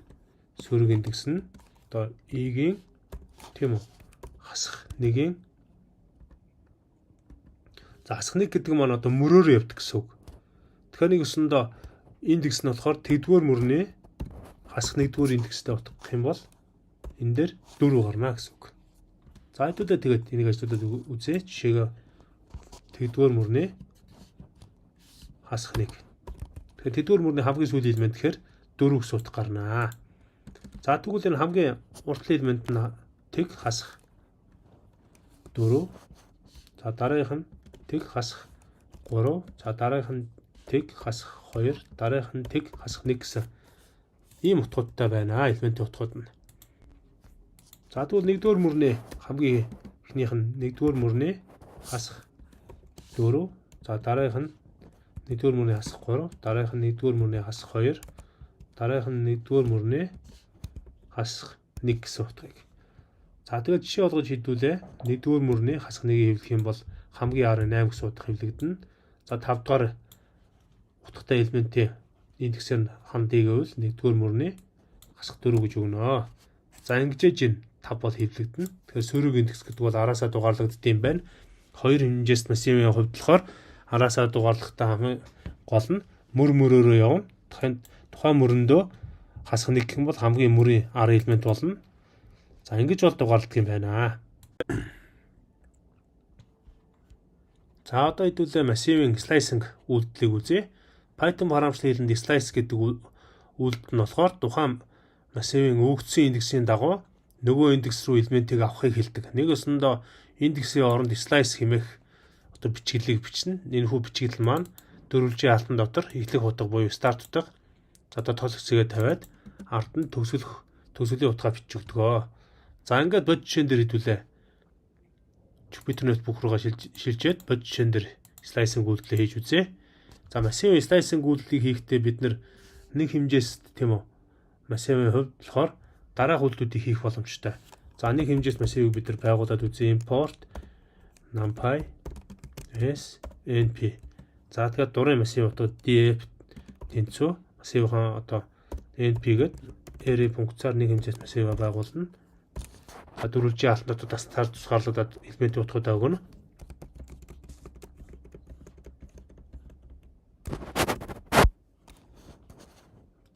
S1: сөрөг индекс нь одоо и-гийн, тийм үү, хасах 1-ийн, за, хасах 1 гэдэг маань одоо мөрөөр явдаг гэсэн үг. Тэгэхээр нэг өсөндөө индекс нь болохоор тэгдүгээр мөрний хасах нэгдүгээр индекстэй утгах юм бол энэ дээр 4 гарна гэсэн үг. За, хэдүүлээ тэгээд энийг ажиллуулаад үзье. Жишээгээ тэгдүгээр мөрний хасах 1. Тэгэхээр тэгдүгээр мөрний хамгийн сүүлийн элемент гэхээр 4 гэсэн утга гарнаа. За, тэгвэл энэ хамгийн уртлын элемент нь тэг хасах 4. За, дараагийнх нь тэг хасах 3. За, дараагийнх нь тэг хасах 2. Дараагийнх нь тэг хасах 1 гэсэн ийм утгуудтай байна, элементийн утгууд нь. За, тэгвэл нэгдүгээр мөрний хамгийн эхнийх нь нэгдүгээр мөрний хасах 4. За, дараагийнх нь нэгдүгээр мөрний хасах 3. Дараагийнх нь нэгдүгээр мөрний хасах 2. Дараагийнх нь нэгдүгээр мөрний хасах 1 гэсэн утгыг. За, тэгээд жишээ болгож хэдүүлээ. Нэгдүгээр мөрний хасах 1-ийг хэвлэх юм бол хамгийн арын 8 гэсэн утга хэвлэгдэнэ. За, 5 дугаар утгатай элементийн индексээр хандъя гэвэл нэгдүгээр мөрний хасах 4 гэж өгнө. За, ингэж энэ 5 бол хэвлэгдэнэ. Тэгэхээр сөрөг индекс гэдэг бол араасаа дугаарлагддаг юм байна. Хоёр хэмжээс массивын хувьд болохоор араасаа дугаарлахдаа хамгийн гол нь мөр мөрөөрөө явна. Тухайн мөрөндөө хасах нэг гэх юм бол хамгийн мөрийн ар элемент болно. За, ингэж бол дугаарладаг юм байна. За, одоо хэдүүлээ массивын slicing үйлдэлийг үзье. Python програмчлалын хэлэнд slice гэдэг үйлдэл нь болохоор тухайн массивын өгөгдсөн индексийн дагуу нөгөө индекс рүү элементийг авахыг хэлдэг. Нэг өсөндөө индексийн оронд slice хэмээх одоо бичиглэлийг бичнэ. Энэхүү бичиглэл маань дөрвөлжийн хаалтан дотор эхлэх утга буюу start утга, за, одоо тол хэсгээ тавиад ард нь төгсгөлийн утгаа бичиж өгдөг. За, ингээд бод жишээн дээр хэдүүлээ. Jupyter Notebook руугаа шилжээд бод жишээн дээр slicing үйлдэлээ хийж үзье. За, массивын slicing үйлдэлийг хийхдээ бид нэг хэмжээст, тийм үү, массивын хувьд болохоор дараах үйлдэлүүдийг хийх боломжтой. За, нэг хэмжээст массивыг бид нар байгуулад үзье. Import numpy as np. За, тэгэхээр дурын массив утга df тэнцүү массивын одоо np гээд array функцаар нэг хэмжээст массиваа байгуулна. За, дөрвөлжин хаалтан дотор тасар тусгаарлагдаад элементийн утгуудаа өгнө.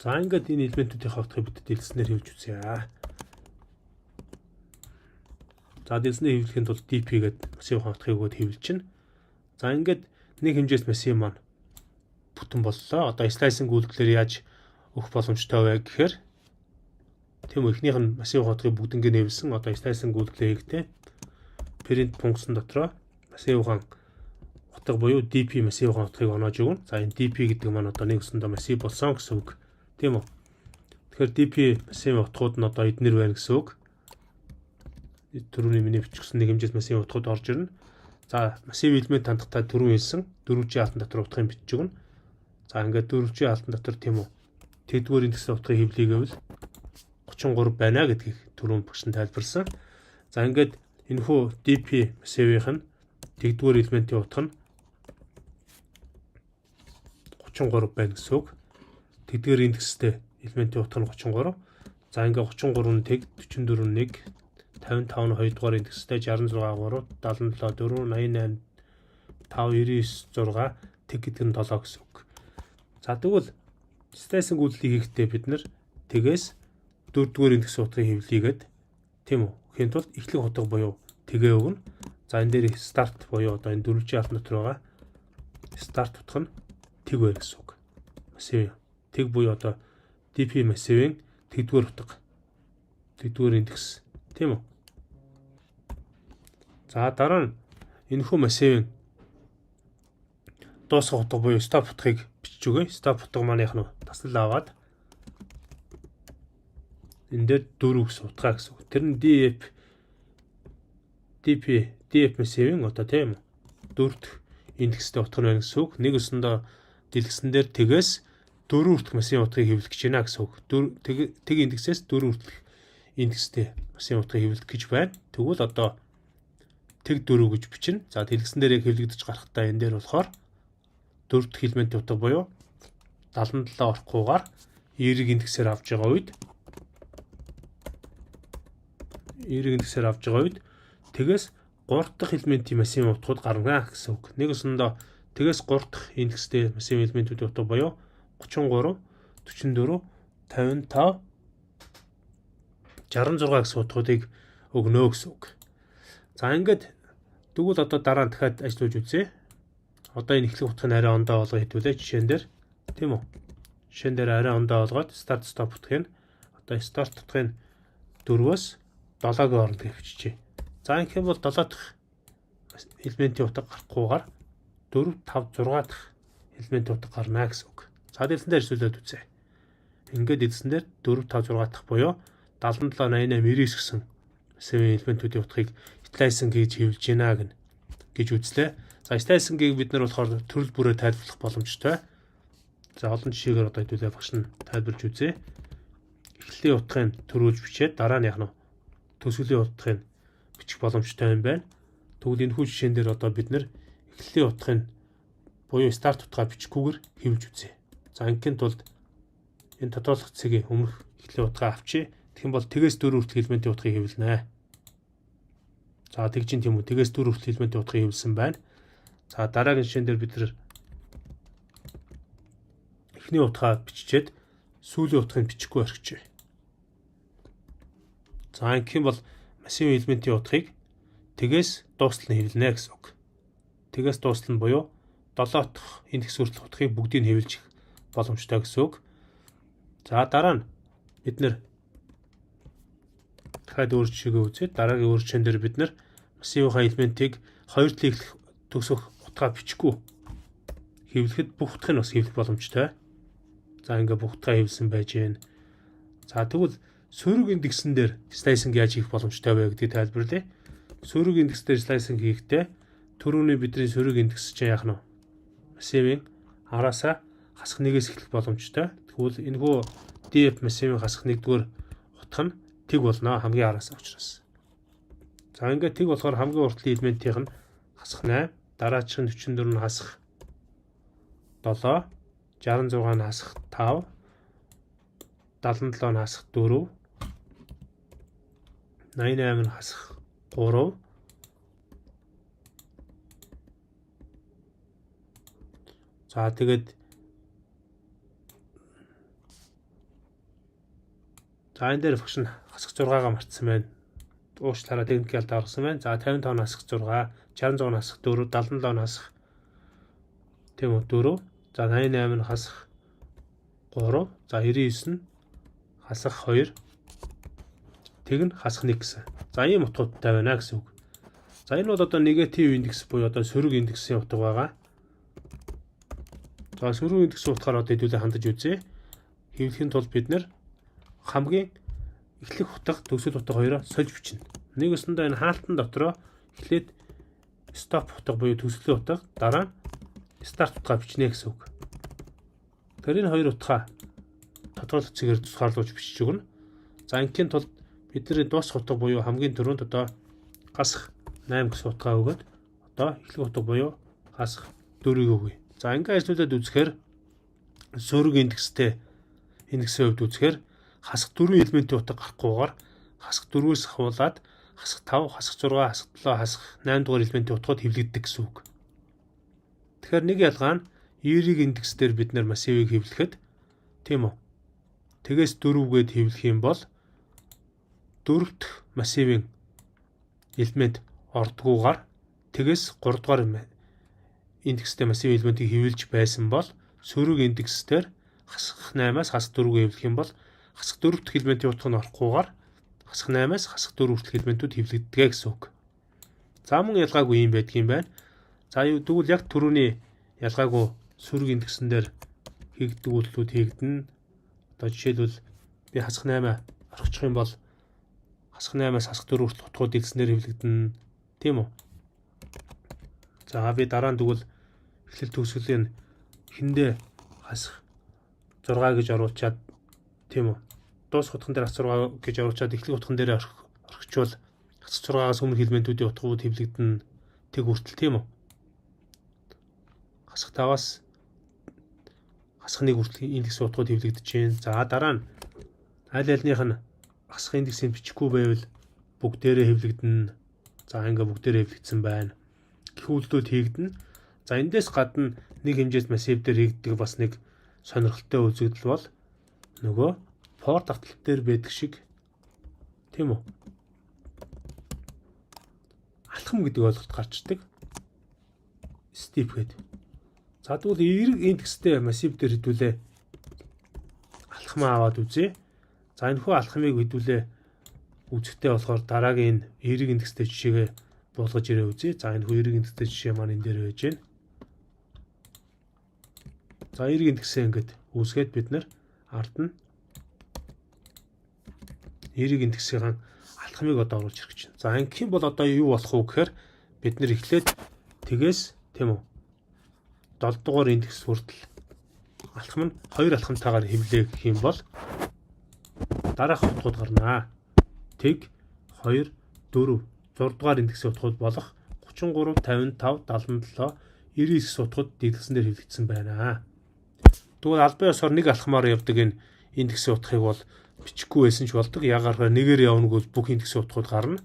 S1: За, ингээд энэ элементүүдийн утгыг бид дэлгэцнээр хэвлэж үзье. За, дэлгэцнээр хэвлэхийн тулд dp гэдэг массивын утгыг өгөөд хэвлэж. За, ингээд нэг хэмжээст массив маань бүтэн боллоо. Одоо slicing үйлдэлээр яаж өгөх боломжтой вэ гэхээр, тийм үү, эхнийх нь массивын утгыг бүгднийг хэвлэсэн. Одоо slicing үйлдэлээ хийхдээ print функцэн дотроо массивын утга буюу dp массивын утгыг оноож өгнө. За, энэ dp гэдэг маань одоо нэг өсөндөө массив болсон гэсэн үг. Тийм үү? Тэгэхээр dp массивын утгууд нь одоо эднэр байна гэсэн үг. Түрүүний миний бичсэн нэг хэмжээс массивын утгууд орж ирнэ. За, массив элемент хандахдаа түрүүн хэлсэн дөрвөлжин хаалтан дотор утгыг бичиж өгнө. За, ингээд дөрвөлжин хаалтан дотор, тийм үү, тэгдүгээр индексийн утгыг хэвлэе гэвэл 33 байна гэдгийг түрүүн багш нь тайлбарсан. За, ингээд энэхүү dp массивынх нь тэгдүгээр элементийн утга нь 33 байна гэсэн үг. Тэдгээр индекстэй элементийн утга нь 33. За, ингээ 33 нь тэг, 44 1, 55 нь 2 дугаар индекстэй, 66 3, 77 4, 88 5, 99 6, тэг гэдэг нь 7 гэсэн үг. За, тэгвэл slicing үйлдэлийг хийхдээ бид нар тэгээс 4 дугаар индекс утгыг хэвлэгээд, тийм үү? Гэхийн тулд эхлэх утга буюу тэгээ өгнө. За, энэ дээр start буюу одоо энэ дөрвөлжин хаалт дотор байгаа start утга нь тэг байна гэсэн үг. Массив тэг буюу одоо dp массивын тэгдүгээр утга. Тэгдүгээр индекс, тийм үү? За, дараа нь энэхүү массивын дуусгах утга буюу stop утгыг бичиж өгье. Stop утга маань яг нь таслал аваад энэ дээр 4 гэсэн утгаа гэсэн үг. Тэр нь df dp df массивын одоо, тийм үү, дөрөв дэх индекстэй утга нь байна гэсэн үг. Нэг өсөндөө дэлгэцэн дээр тэгээс 4 хүртэх массивын утгыг хэвлэх гэж байна гэсэн үг. Тэг индексээс 4 хүртэх индекстэй массивын утгыг хэвлэх гэж байна. Тэгвэл одоо тэг 4 гэж бичнэ. За, дэлгэцэн дээр яг хэвлэгдэж гарахдаа энэ дээр болохоор дөрөв дэх элементийн утга буюу 77 орохгүйгээр эерэг индексээр авч байгаа үед тэгээс 3 дахь элементийн массивын утгууд гарна гэсэн үг. Нэг өсөндөө тэгээс 3 дахь индекстэй массивын элементүүдийн утга буюу 33, 44, 55, 66 гэсэн утгуудыг өгнө гэсэн үг. За, ингээд тэгвэл одоо дараа нь дахиад ажиллаж үзье. Одоо энэ эхлэх утгыг арай ондоо болгоо хэдүүлээ жишээн дээр, тийм үү? Жишээн дээр арай ондоо болгоод start stop утгыг одоо start утгыг 4-өөс 7-гийн хооронд хэвчижээ. За, ингэх юм бол 7 дахь элементийн утга гарахгүйгээр 4 5 6 дахь элементийн утга гарна гэсэн үг. За, дэлгэцэн дээр эрсүүлээд үзье. Ингээд дэлгэцэн дээр 4 5 6 дахь буюу 77 88 99 гэсэн массивын элементүүдийн утгыг slicing хийж хэвлэж байна гэж үзлээ. За, slicing-ийг бид нар болохоор төрөл бүрээр тайлбарлах боломжтой. За, олон жишээгээр одоо хэдүүлээ багш нь тайлбарж үзье. Эхлэлийн утгыг төрүүлж бичээд дараа нь яг нь төгсгөлийн утгыг бичих боломжтой юм байна. Тэгвэл энэ хүү жишээн дээр одоо бид нар эхлэлийн утгыг буюу start утгаа бичихгүйгээр хэвлэж үзье. За, ингийн тулд энэ тодорхойлох цэгийн өмнөх эхлэлийн утгаа авчия. Тэгэх юм бол тэгээс 4 хүртэлх элементийн утгыг хэвлэнэ. За, тэгж чинь, тийм үү, тэгээс 4 хүртэлх элементийн утгыг хэвлсэн байна. За, дараагийн жишээн дээр бид нар эхний утгаа биччихэд сүүлийн утгыг бичихгүй орхижээ. За, ингэх юм бол массивын элементийн утгыг тэгээс дуустал нь хэвлэнэ гэсэн үг. Тэгээс дуустал нь буюу 7 дахь индекс хүртэлх утгыг бүгдийг нь хэвлэж боломжтой гэсэн үг. За, дараа нь бид нар дахиад өөр жишээгээ үзье. Дараагийн өөр жишээн дээр бид нар массивынхаа элементийг хоёр талын эхлэх төгсөх утгаа бичихгүй хэвлэхэд бүх утгыг нь бас хэвлэх боломжтой. За, ингээ бүх утгаа хэвлсэн байж гэн. За, тэгвэл сөрөг индексэн дээр slicing яаж хийх боломжтой вэ гэдгийг тайлбарлая. Сөрөг индекс дээр slicing хийхдээ түрүүний бидний сөрөг индекс чинь яах нь вэ? Массивын араасаа хасах 1-ээс эхлэх боломжтой. Тэгвэл энэхүү df массивын хасах 1-р утга нь тэг болно хамгийн араасаа учраас. За, ингээд тэг болохоор хамгийн уртлын элементийнх нь хасах 8, дараачих нь 44 нь хасах 7, 66 нь хасах 5, 77 нь хасах 4, 88 нь хасах 3. За, тэгээд за, энэ дээр багш нь хасах 6-гаа мартсан байна. Уучлаарай, техникийн алдаа гаргасан байна. За, 55 нь хасах 6, 66 нь хасах 4, 77 нь хасах, тийм үү, 4. За, 88 нь хасах 3. За, 99 нь хасах 2. Тэг нь хасах 1 гэсэн. За, ийм утгуудтай байна гэсэн үг. За, энэ бол одоо негатив индекс буюу одоо сөрөг индексийн утга байгаа. За, сөрөг индексийн утгаар одоо хэдүүлээ хандаж үзье. Хэвлэхийн тулд бид нар хамгийн эхлэх утга, төгсгөл утга хоёроо сольж бичнэ. Нэг өсөндөө энэ хаалтан дотроо эхлээд stop утга буюу төгсгөлийн утга, дараа нь start утгаа бичнэ гэсэн үг. Тэгэхээр энэ хоёр утгаа тодорхойлох цэгээр тусгаарлуулж бичиж өгнө. За, ингийн тулд бидний дуусах утга буюу хамгийн түрүүнд одоо хасах 8 гэсэн утгаа өгөөд одоо эхлэх утга буюу хасах 4-ийг өгье. За, ингээ ажиллуулад үзэхээр сөрөг индекстэй индексийн хувьд үзэхээр хасах 4 элементийн утга гарахгүйгээр хасах 4-өөс ахуулаад хасах 5, хасах 6, хасах 7, хасах 8 дугаар элементийн утгууд хэвлэгддэг гэсэн үг. Тэгэхээр нэг ялгаа нь эерэг индекс дээр бид нар массивыг хэвлэхэд, тийм үү? Тэгээс 4 гээд хэвлэх юм бол дөрөв дэх массивын элемент ордгуугаар тэгээс 3 дугаар индекстэй массивын элементийг хэвлэж байсан бол сөрөг индекс дээр хасах 8-аас хасах 4-г хэвлэх юм бол хасах 4 дэх элементийн утга нь орохгүйгээр хасах 8-аас хасах 4 хүртэлх элементүүд хэвлэгддэг гэсэн үг. За, мөн ялгаагүй юм байдгийн байна. За, юу тэгвэл яг түрүүний ялгаагүй сөрөг индексэн дээр хийгддэг үйлдэлүүд хийгдэнэ. Одоо жишээлбэл би хасах 8 орхичих юм бол хасах 8-аас хасах 4 хүртэлх утгууд дэлгэснээр хэвлэгдэнэ. Тийм үү? За, би дараа нь тэгвэл эхлэл төгсгөлийн эхэндээ хасах 6 гэж оруулчаад, тийм үү? Дуусах утган дээр хасах 6 гэж оруулчаад эхлэх утган дээр орхичвол хасах 6-аас өмнөх элементүүдийн утгууд хэвлэгдэнэ, тэг хүртэл, тийм үү? Хасах 5-аас хасах 1 хүртэл индекс утгууд хэвлэгдэж байна. За, дараа нь аль альных нь хасах индексийг бичихгүй байвал бүгдээрээ хэвлэгдэнэ. За, ингээ бүгдээрээ хэвлэгдсэн байна. Гэх үйлдэлүүд хийгдэнэ. За, эндээс гадна нэг хэмжээст массив дээр хийгддэг бас нэг сонирхолтой үзэгдэл бол нөгөө for давталт дээр байдаг шиг, тийм үү? Алхам гэдэг ойлголт гарч ирдэг. Step гэдэг. За, тэгвэл эерэг индекстэй массив дээр хэдүүлээ алхмаа аваад үзье. За, энэхүү алхмыг хэдүүлээ үзэхтэй болохоор дараагийн энэ эерэг индекстэй жишээгээ буулгаж ирээ үзье. За, энэхүү эерэг индекстэй жишээ маань энэ дээр байж байна. За, эерэг индексээ ингээд үүсгээд бид нар ард нь эерэг индексийн алхмыг одоо оруулж ирэх гэж байна. За, ингэх юм бол одоо юу болох вэ гэхээр бид нар эхлээд тэгээс, тийм үү, 7 дугаар индекс хүртэл алхам нь хоёр алхамтайгаар хэвлээ гэх юм бол дараах утгууд гарнаа. Тэг 2 4 6 дугаар индексийн утгууд болох 33, 55, 77, 99 утгууд дэлгэцэн дээр хэвлэгдсэн байна. Тэгвэл албан ёсоор нэг алхмаар явдаг энэ индексийн утгыг бол бичихгүй байсан ч болдог. Ягаар нэгээр явна бол бүх индексийн утгууд гарна.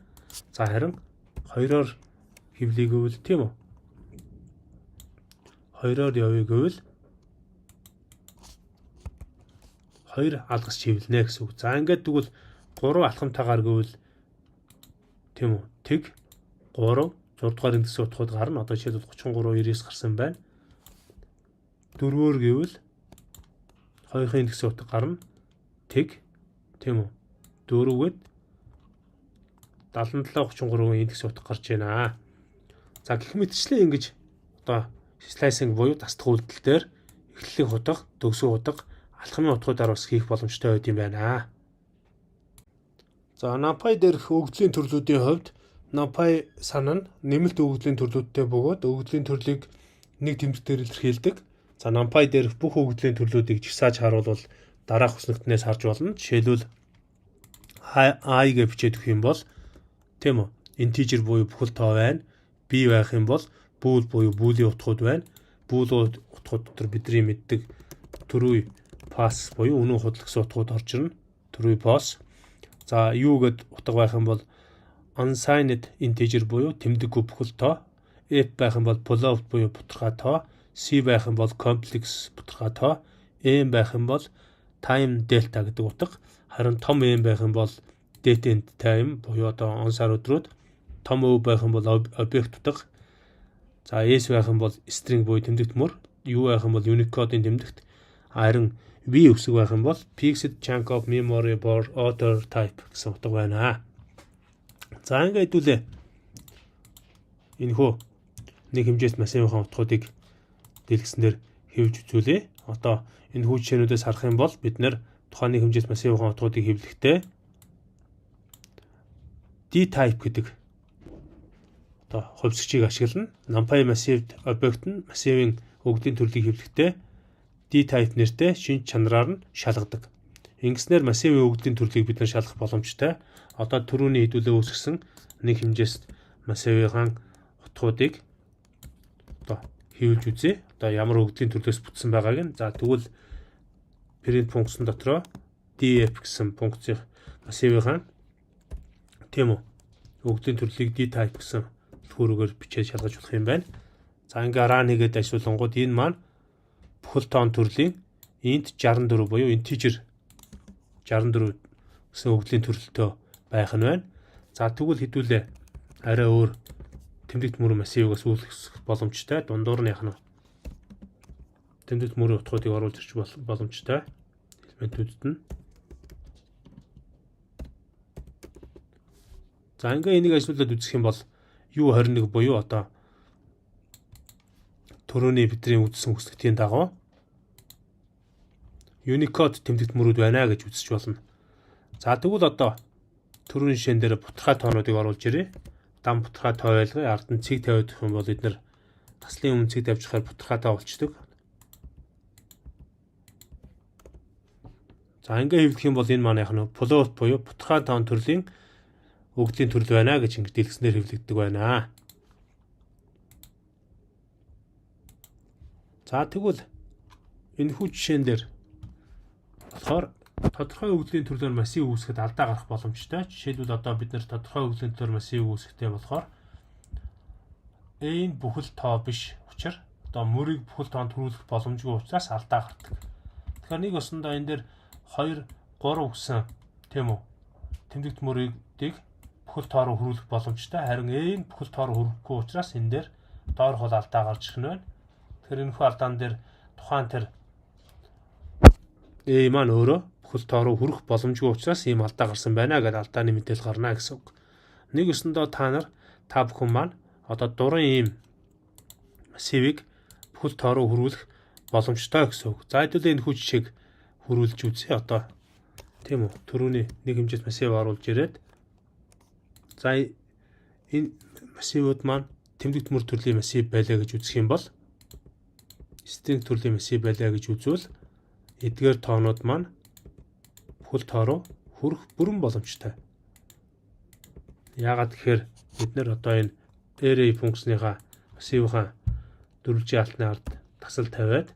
S1: За, харин хоёроор хэвлэе гэвэл, тийм үү? Хоёроор явъя гэвэл хоёр алгас хэвлэнэ гэсэн үг. За, ингээд тэгвэл гурван алхамтайгаар гэвэл, тийм үү? Тэг 3 6 дугаар индексийн утгууд гарна. Одоо жишээлбэл 33 99 гарсан байна. Дөрвөөр гэвэл хоёрын индексийн утга гарна. Тэг, тийм үү? Дөрөвгээд 77 33-ийн индексийн утга гарч байна. За, гэх мэтчлэн ингэж одоо slicing буюу тасдах үйлдэл дээр эхлэлийн утга, төгсгөх утга, алхмын утгуудаар бас хийх боломжтой байд юм байна. За, NumPy дээрх өгөгдлийн төрлүүдийн хувьд NumPy сан нь нэмэлт өгөгдлийн төрлүүдтэй бөгөөд өгөгдлийн төрлийг нэг тэмдэг дээр илэрхийлдэг. За, NumPy дээрх бүх өгөгдлийн төрлүүдийг жагсааж харуулвал дараах хүснэгтнээс харж болно. Жишээлбэл, i гэж бичээд өгөх юм бол, тийм үү? Integer буюу бүхэл тоо байна. B байх юм бол bool буюу буулийн утгууд байна. Bool утгууд дотор бидний мэддэг true, false буюу үнэн, худал гэсэн утгууд орж ирнэ. True, false. За, U гэд утга байх юм бол unsigned integer буюу тэмдэггүй бүхэл тоо. F байх юм бол float буюу бутархай тоо. C байх юм бол complex бутархай тоо. M байх юм бол time delta гэдэг утга. Харин том M байх юм бол date and time буюу одоо он, сар, өдрүүд. Том O байх юм бол объект утга. За, S байх юм бол string буюу тэмдэгт мөр. U байх юм бол Unicode-ын тэмдэгт. Харин V үсэг байх юм бол fixed chunk of memory for other type гэсэн утга байна. За, ингээд хэдүүлээ. Энэхүү нэг хэмжээст массивын утгуудыг дэлгэцэн дээр хэвлэж үзүүлье. Одоо энэ хүү жишээнүүдээс харах юм бол бид нар тухайн нэг хэмжээст массивын утгуудыг хэвлэхдээ dtype гэдэг одоо хувьсгчийг ашиглана. NumPy массивд объект нь массивын өгөгдлийн төрлийг хэвлэхдээ dtype нэртэй шинж чанараар нь шалгадаг. Ингэснээр массивын өгөгдлийн төрлийг бид нар шалгах боломжтой. Одоо түрүүний хэдүүлээ үүсгэсэн нэг хэмжээст массивын утгуудыг одоо хэвлэж үзье. Одоо ямар өгөгдлийн төрлөөс бүтсэн байгааг нь. За, тэгвэл print функцэн дотроо df гэсэн функцийн массивын, тийм үү, өгөгдлийн төрлийг dtype гэсэн түлхүүрээр бичээд шалгаж болох юм байна. За, ингээ run хийгээд ажиллуулангууд энэ маань бүхэл тоон төрлийн int 64 буюу integer 64 гэсэн өгөгдлийн төрөлтөө байх нь байна. За, тэгвэл хэдүүлээ арай өөр тэмдэгт мөр массиваас үүсгэх боломжтой. Дундуур нь яг нь тэмдэгт мөрийн утгуудыг оруулж ирч боломжтой. Элементүүдэд нь. За, ингээ энийг ажиллуулад үзэх юм бол U21 буюу одоо түрүүний бидний үзсэн хүснэгтийн дагуу Unicode тэмдэгт мөрүүд байна гэж үзэж болно. За, тэгвэл одоо түрүүний жишээн дээр бутархай тоонуудыг оруулж ирье. Дан бутархай тоо байлгая. Ард нь цэг тавиад өгөх юм бол эдгээр таслын өмнө цэг тавьчихаар бутархай тоо болчдөг. За, ингээ хэвлэх юм бол энэ маань яг нь float буюу бутархай тоон төрлийн өгөгдлийн төрөл байна гэж ингэ дэлгэцнээр хэвлэгддэг байна. За, тэгвэл энэхүү жишээн дээр болохоор тодорхой өгөгдлийн төрлөөр массив үүсгэхэд алдаа гарах боломжтой. Жишээлбэл, одоо бид нар тодорхой өгөгдлийн төрлөөр массив үүсгэхдээ болохоор энэ бүхэл тоо биш учраас одоо мөрийг бүхэл тоонд төрүүлэх боломжгүй учраас алдаа гардаг. Тэгэхээр нэг ёсондоо энэ дээр 2 3 гэсэн, тийм үү, тэмдэгт мөрийг бүхэл тоо руу хөрвүүлэх боломжтой. Харин энэ бүхэл тоо руу хөрвөхгүй учраас энэ дээр доорх бол алдаа гарч ирэх нь байна. Тэгэхээр энэхүү алдаан дээр тухайн тэр A маань өөрөө бүхэл тоо руу хүрэх боломжгүй учраас ийм алдаа гарсан байна гэдээ алдааны мэдээлэл гарна гэсэн үг. Нэг ёсондоо та нар, та бүхэн маань одоо дурын ийм массивыг бүхэл тоо руу хөрвүүлэх боломжтой гэсэн үг. За, хэдүүлээ энэхүү жишээг хөрвүүлж үзье. Одоо, тийм үү, түрүүний нэг хэмжээст массив оруулж ирээд, за, энэ массивууд маань тэмдэгт мөр төрлийн массив байлаа гэж үзэх юм бол, string төрлийн массив байлаа гэж үзвэл эдгээр тоонууд маань бүхэл тоо руу хүрэх бүрэн боломжтой. Яагаад гэхээр бид нар одоо энэ array функцныхаа массивынхаа дөрвөлжин алтны ард тасал тавиад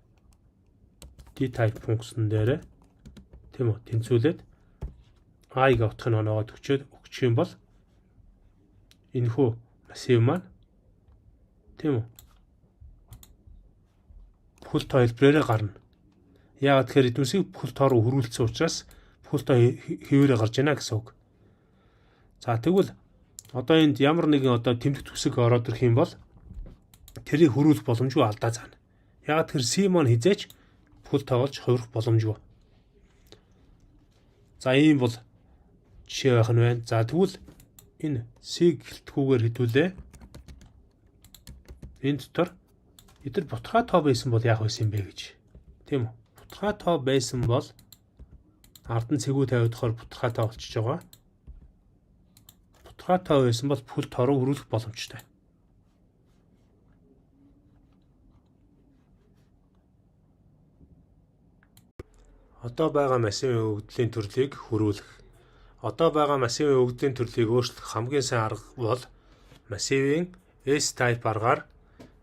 S1: dtype функцэн дээр, тийм үү, тэнцвүүлээд i-г утгыг оноогоод өчөөд өгчих юм бол энэхүү массив маань, тийм үү, бүхэл тоо хэлбэрээрээ гарна. Яагаад тэгэхээр эднүсийг бүхэл тоо руу хөрвүүлсэн учраас бүхэл тоо хэвээрээ гарч байна гэсэн үг. За, тэгвэл одоо энд ямар нэгэн одоо тэмдэгт үсэг ороод ирэх юм бол тэрийг хөрвүүлэх боломжгүй, алдаа заана. Яагаад тэгэхээр C маань хэзээ ч бүхэл тоо болж хувирах боломжгүй. За, ийм бол жишээ байх нь байна. За, тэгвэл энэ C гэлтгүүгээр хэдүүлээ. Энэ дотор эдгээр бутархай тоо байсан бол яах байсан юм бэ гэж. Тийм үү? Бутархай тоо байсан бол ард нь цэгүү тавиадахаар бутархай тоо болчихж байгаа. Бутархай тоо байсан бол бүхэл тоо руу хөрвүүлэх боломжтой. Одоо байгаа массивын өгөгдлийн төрлийг хөрвүүлэх. Одоо байгаа массивын өгөгдлийн төрлийг өөрчлөх хамгийн сайн арга бол массивын astype аргаар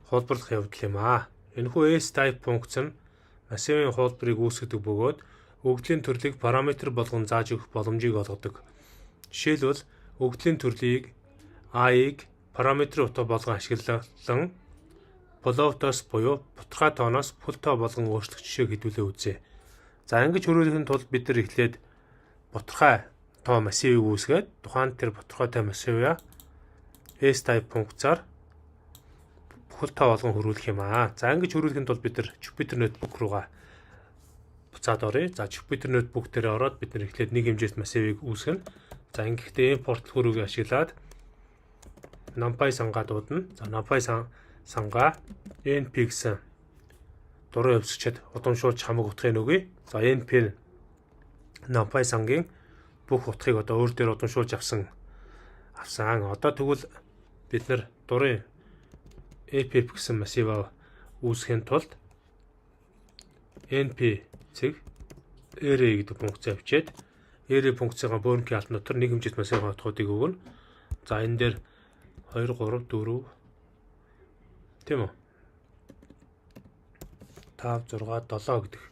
S1: хуулбарлах явдал юм аа. Энэхүү astype функц нь массивын хуулбарыг үүсгэдэг бөгөөд өгөгдлийн төрлийг параметр болгон зааж өгөх боломжийг олгодог. Жишээлбэл, өгөгдлийн төрлийг i-г параметр утга болгон ашиглан float-оос буюу бутархай тооноос бүхэл тоо болгон өөрчлөх жишээг хэдүүлээ үзье. За, ингэж хөрвүүлэхийн тулд бид нар эхлээд бутархай тоо массивыг үүсгээд, тухайн тэр бутархайтай массиваа astype функцаар бүхэл тоо болгон хөрвүүлэх юм аа. За, ингэж хөрвүүлэхийн тулд бид нар Jupyter Notebook руугаа буцаад оръё. За, Jupyter Notebook дээр ороод бид нар эхлээд нэг хэмжээст массивыг үүсгэнэ. За, ингэхдээ import түлхүүрийг ашиглаад NumPy сангаа дуудана. За, NumPy сангаа np гэсэн дурын хувьсагчид удамшуулж хамаг утгыг өгье. За, np NumPy сангийн бүх утгыг одоо өөр дээр удамшуулж авсан. Одоо тэгвэл бид нар дурын FF гэсэн массиваа үүсгэхийн тулд np цэг array гэдэг функц авчиад array функцийн бөөрөнхий хаалт дотор нэг хэмжээт массивын утгуудыг өгнө. За, энэ дээр 2 3 4, тийм үү? 5 6 7 гэдэг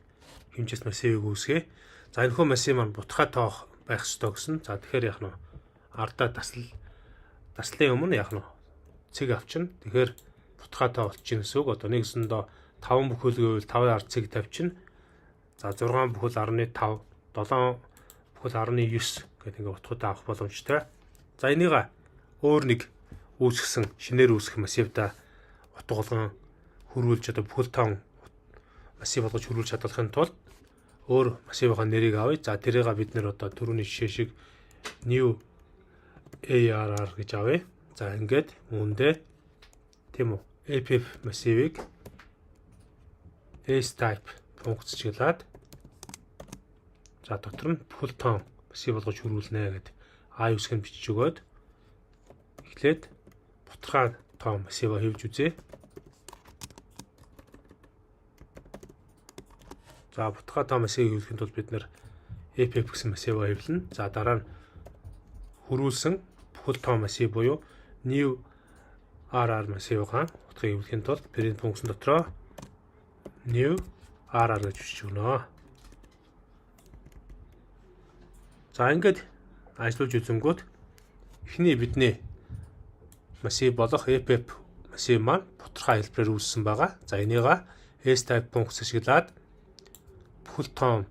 S1: хэмжээт массивыг үүсгэе. За, энэхүү массив маань бутархай тоох байх ёстой гэсэн. За, тэгэхээр яах нь вэ? Ардаа таслалын өмнө яах нь вэ? Цэг авчна. Тэгэхээр бутархай тоо болчихно гэсэн үг. Одоо нэгсэндээ 5 бүхэл гэвэл 5-ын ард цэг тавьчихна. За, 6 бүхэл 10.5, 7 бүхэл 10.9 гэдэг ингээ утгуудаа авах боломжтой. За, энийг өөр нэг үүсгэсэн, шинээр үүсгэх массивда утга болгон хөрвүүлж, одоо бүхэл тоон массив болгож хөрвүүлж хадгалахын тулд өөр массивынхаа нэрийг авъя. За, тэрийг бид нэр одоо түрүүний жишээ шиг new ARR гэж авъя. За, ингээд үүндээ, тийм үү, FF массивыг astype функцчлаад, за, дотор нь бүхэл тоон массив болгож хөрвүүлнэ гэд i үсэг нь бичиж өгөөд эхлээд бутархай тоон массиваа хэвлэж үзье. За, бутархай тоо массивыг хэвлэхийн тулд бид нэр FF гэсэн массиваа хэвлэнэ. За, дараа нь хөрвүүлсэн бүхэл тоо массив буюу new RR массивын утгыг хэвлэхийн тулд print функцэн дотроо new RR гэж бичиж өгнө. За, ингээд ажиллуулж үзэнгүүт эхний бидний массив болох FF массив маань бутархай хэлбэрээр үүссэн байгаа. За, энийг astype функц ашиглаад бүхэл тоон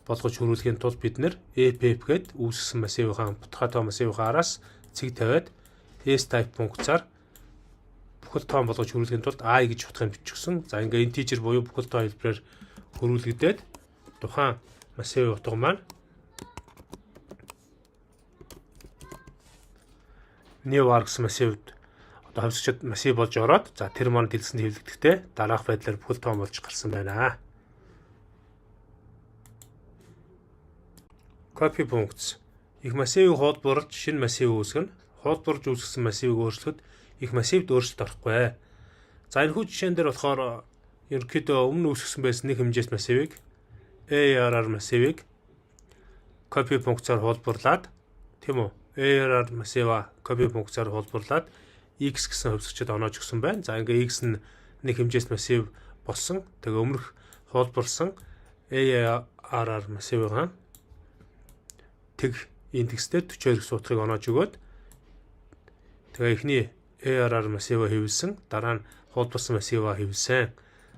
S1: болгож хөрвүүлэхийн тулд бид нэр FF гээд үүсгэсэн массивынхаа, бутархай тоо массивынхаа араас цэг тавиад astype функцаар бүхэл тоон болгож хөрвүүлэхийн тулд i гэж утгыг бичсэн. За, ингээ integer буюу бүхэл тоо хэлбэрээр хөрвүүлэгдээд тухайн массивын утга маань new r гэсэн массивд одоо хувьсагчид массив болж ороод, за, тэр маань дэлгэцэнд хэвлэгдэхдээ дараах байдлаар бүхэл тоон болж гарсан байна. Copy функц. Их массивыг хуулбарлаж шинэ массив үүсгэнэ. Хуулбарлаж үүсгэсэн массивыг өөрчлөхөд их массивд өөрчлөлт орохгүй. За, энэхүү жишээн дээр болохоор ерөнхийдөө өмнө үүсгэсэн байсан нэг хэмжээст массивыг, ARR массивыг copy функцаар хуулбарлаад, тийм үү? ARR массиваа copy функцаар хуулбарлаад x гэсэн хувьсагчид оноож өгсөн байна. За, ингээ x нь нэг хэмжээст массив болсон. Тэгээ өмнөх хуулбарлсан ARR массивын тэг индексээр 42 гэсэн утгыг оноож өгөөд, тэгээ эхний ARR массиваа хэвлсэн, дараа нь хуулбарсан массиваа хэвлсэн.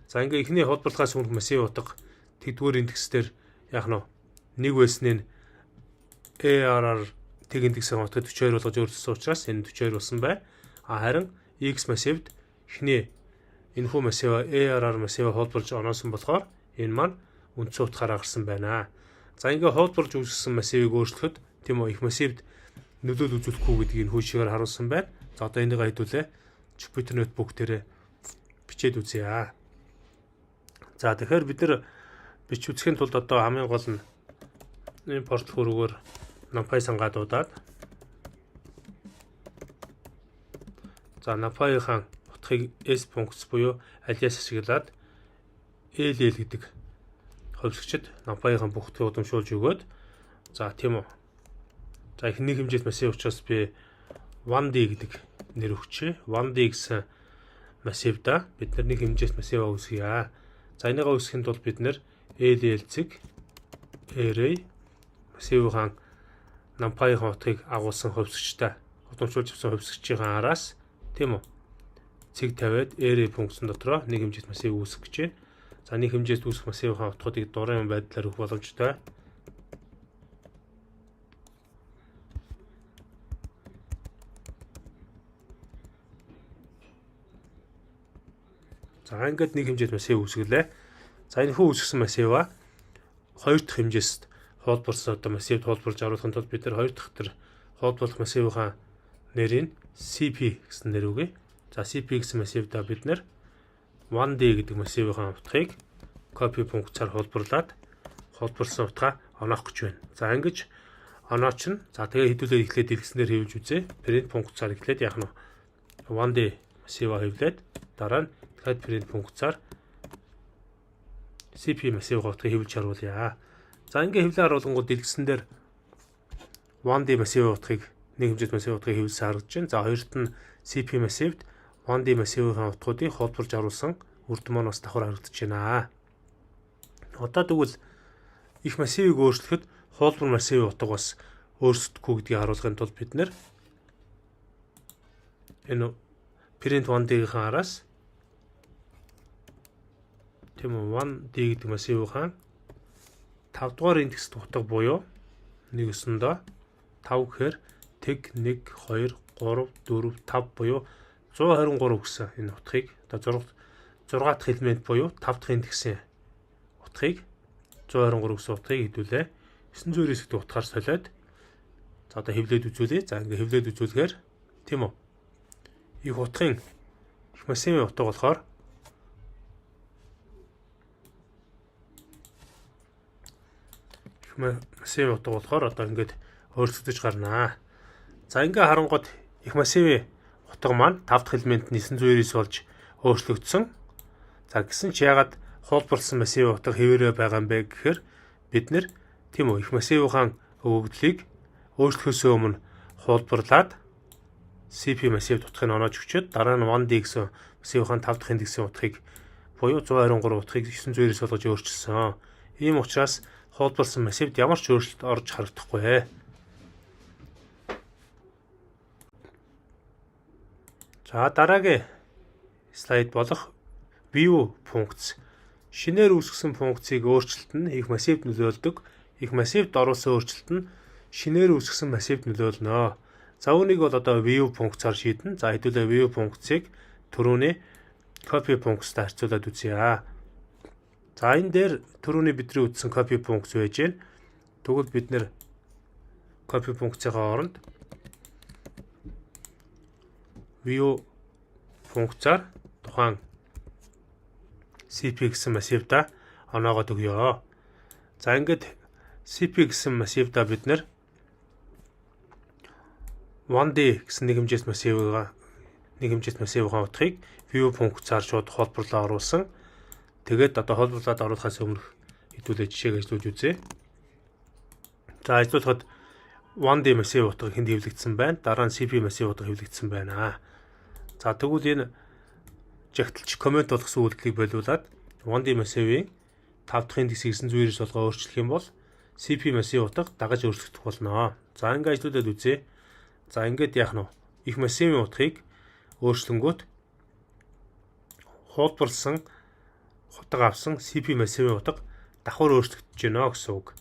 S1: За, ингээ эхний хуулбарлахаас өмнөх массив утга тэгдүгээр индекс дээр яах нь нэг байсны нь ARR тэг индексийн утгыг 42 болгож өөрчилсөн учраас энэ 42 болсон бай. А харин X массивд эхний энэхүү массиваа, ARR массиваа хуулбарлаж оноосон болохоор энэ маань үндсэн утгаараа гарсан байна. За, ингээ хуулбарлаж үүсгэсэн массивыг өөрчлөхөд, тийм үү, их массивд нөлөөлөл үзүүлэхгүй гэдгийг энэхүү жишээгээр харуулсан байна. За, одоо энийг хэдүүлээ Jupyter Notebook дээр бичээд үзье. За, тэгэхээр бид нар бич үзэхийн тулд одоо хамгийн гол нь import түлхүүрээр NumPy сангаа дуудаад, за, NumPy-ийн утгыг s функц буюу alias ашиглаад LL гэдэг Хувьсгчид NumPy-ийн бүх утгыг удамшуулж өгөөд, за, тийм үү. За, их нэг хэмжээт массив учраас би 1D гэдэг нэр өгчээ. 1D гэсэн массивда бид нар нэг хэмжээт массиваа үүсгье. За, энийгээ үүсгэхийн тулд бид нар LL цэг array массивын NumPy-ийн утгыг агуулсан хувьсгчтай удамшуулж авсан хувьсгчийн араас, тийм үү, цэг тавиад array функцэн дотроо нэг хэмжээт массив үүсгэх гэж байна. За, нэг хэмжээт үүсэх массивын утгуудыг дурын байдлаар өгөх боломжтой. За, ингээд нэг хэмжээт массив үүсгэлээ. За, энэ хүү үүсгэсэн массиваа хоёр дахь хэмжээст хуулбарсан одоо массивд хуулбарлаж оруулахын тулд бид нар хоёр дахь тэр хуулбарлах массивынхаа нэрийг CP гэсэн нэр өгье. За, CP гэсэн массивдаа бид нар 1D гэдэг массивынхаа утгыг copy функцаар хуулбарлаад хуулбарласан утгаа оноох гэж байна. За, ингэж онооч нь, за, тэгээ хэдүүлээ эхлээд дэлгэснээр хэвлэж үзье. Print функцаар эхлээд яах нь 1D массиваа хэвлээд, дараа нь дахиад print функцаар CP массив утгыг хэвлэж харуулъя. За, ингээ хэвлэн харуулгангууд дэлгэсэн дээр 1D массивын утгыг, нэг хэмжээт массивын утгыг хэвлэсэн харагдаж байна. За, хоёрт нь CP массивд 1D массивын утгуудыг холборлож оруулсан үр дүн маань бас давхар харагдаж байна. Одоо тэгвэл их массивыг өөрчлөхөд хуулбар массивын утга бас өөрчлөгдөхгүй гэдгийг харуулахын тулд бид нар энэ print 1D-ийн араас, тийм үү, 1D гэдэг массивынхаа 5 дугаар индекст утга буюу нэг өсөндөө 5 гэхээр тэг 1 2 3 4 5 буюу 123 гэсэн энэ утгыг, одоо 6 6 дахь элемент буюу 5 дахь индексийн утгыг, 123 гэсэн утгыг хэдүүлээ 999 гэдэг утгаар солиод, за, одоо хэвлээд үзүүлье. За, ингээ хэвлээд үзүүлэхээр, тийм үү, их утгын, их массивын утга болохоор их массивын утга болохоор одоо ингээд өөрчлөгдөж гарнаа. За, ингээ харангууд их массивын утга маань 5 дахь элемент нь 999 болж өөрчлөгдсөн. За, гэсэн чи яагаад хуулбарласан массивын утга хэвээрээ байгаа юм бэ гэхээр бид нар, тийм үү, их массивынхаа өгөгдлийг өөрчлөхөөсөө өмнө хуулбарлаад CP массив утгыг оноож өчөөд, дараа нь 1D гэсэн массивынхаа 5 дахь индексийн утгыг буюу 123 утгыг 999 болгож өөрчилсөн. Ийм учраас хуулбарласан массивд ямар ч өөрчлөлт орж харагдахгүй. За, дараагийн слайд болох view функц. Шинээр үүсгэсэн функцийг өөрчлөлт нь их массивд нөлөөлдөг. Их массивд оруулсан өөрчлөлт нь шинээр үүсгэсэн массивд нөлөөлнө. За, үүнийг бол одоо view функцаар шийднэ. За, хэдүүлээ view функцийг түрүүний copy функцтай харьцуулаад үзье. За, энэ дээр түрүүний бидний үзсэн copy функц байж байна. Тэгвэл бид нар copy функцийнхаа оронд view функцаар тухайн CP гэсэн массивда оноогоод өгье. За, ингээд CP гэсэн массивда бид нар 1D гэсэн нэг хэмжээст массивыг, нэг хэмжээст массивын утгыг view функцаар шууд холборлоо оруулсан. Тэгээд одоо холборлоод оруулахаас өмнөх хэдүүлээ жишээг ажиллуулж үзье. За, ажиллуулахад 1D массив утга хэнд хэвлэгдсэн байна. Дараа нь CP массив утга хэвлэгдсэн байна. За, тэгвэл энэ жагталч comment болгосон үйлдэлийг болиулаад 1D массивын 5 дахь индексийг 999 болгоо өөрчлөх юм бол CP массив утга дагаж өөрчлөгдөх болно. За, ингээд ажиллуулад үзье. За, ингээд яах нь вэ? Их массивын утгыг өөрчлөнгүүт хуулбарласан утга авсан CP массивын утга давхар өөрчлөгдөж байна гэсэн үг.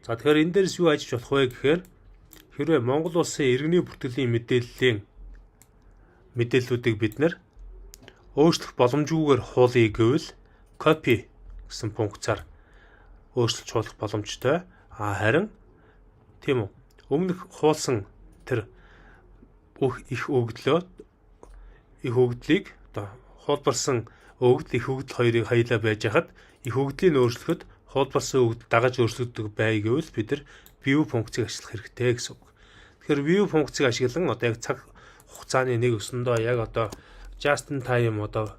S1: За, тэгэхээр энэ дээрс юу ажиллаж болох вэ гэхээр хэрвээ Монгол улсын иргэний бүртгэлийн мэдээллийн мэдээллүүдийг бид нар өөрчлөх боломжгүйгээр хуулъя гэвэл copy гэсэн функцаар өөрчилж хуулах боломжтой. А харин, тийм үү, өмнөх хуулсан тэр бүх их өгөгдлөө, их өгөгдлийг, одоо хуулбарсан өгөгдөл, их өгөгдөл хоёрыг хоёулаа байж хахад их өгөгдлийн өөрчлөхөд хуулбарсан өгөгдөл дагаж өөрчлөгддөг бай гэвэл бид нар view функцийг ашиглах хэрэгтэй гэсэн үг. Тэгэхээр view функцийг ашиглан одоо яг цаг хугацааны нэг өсөндөө яг одоо just in time одоо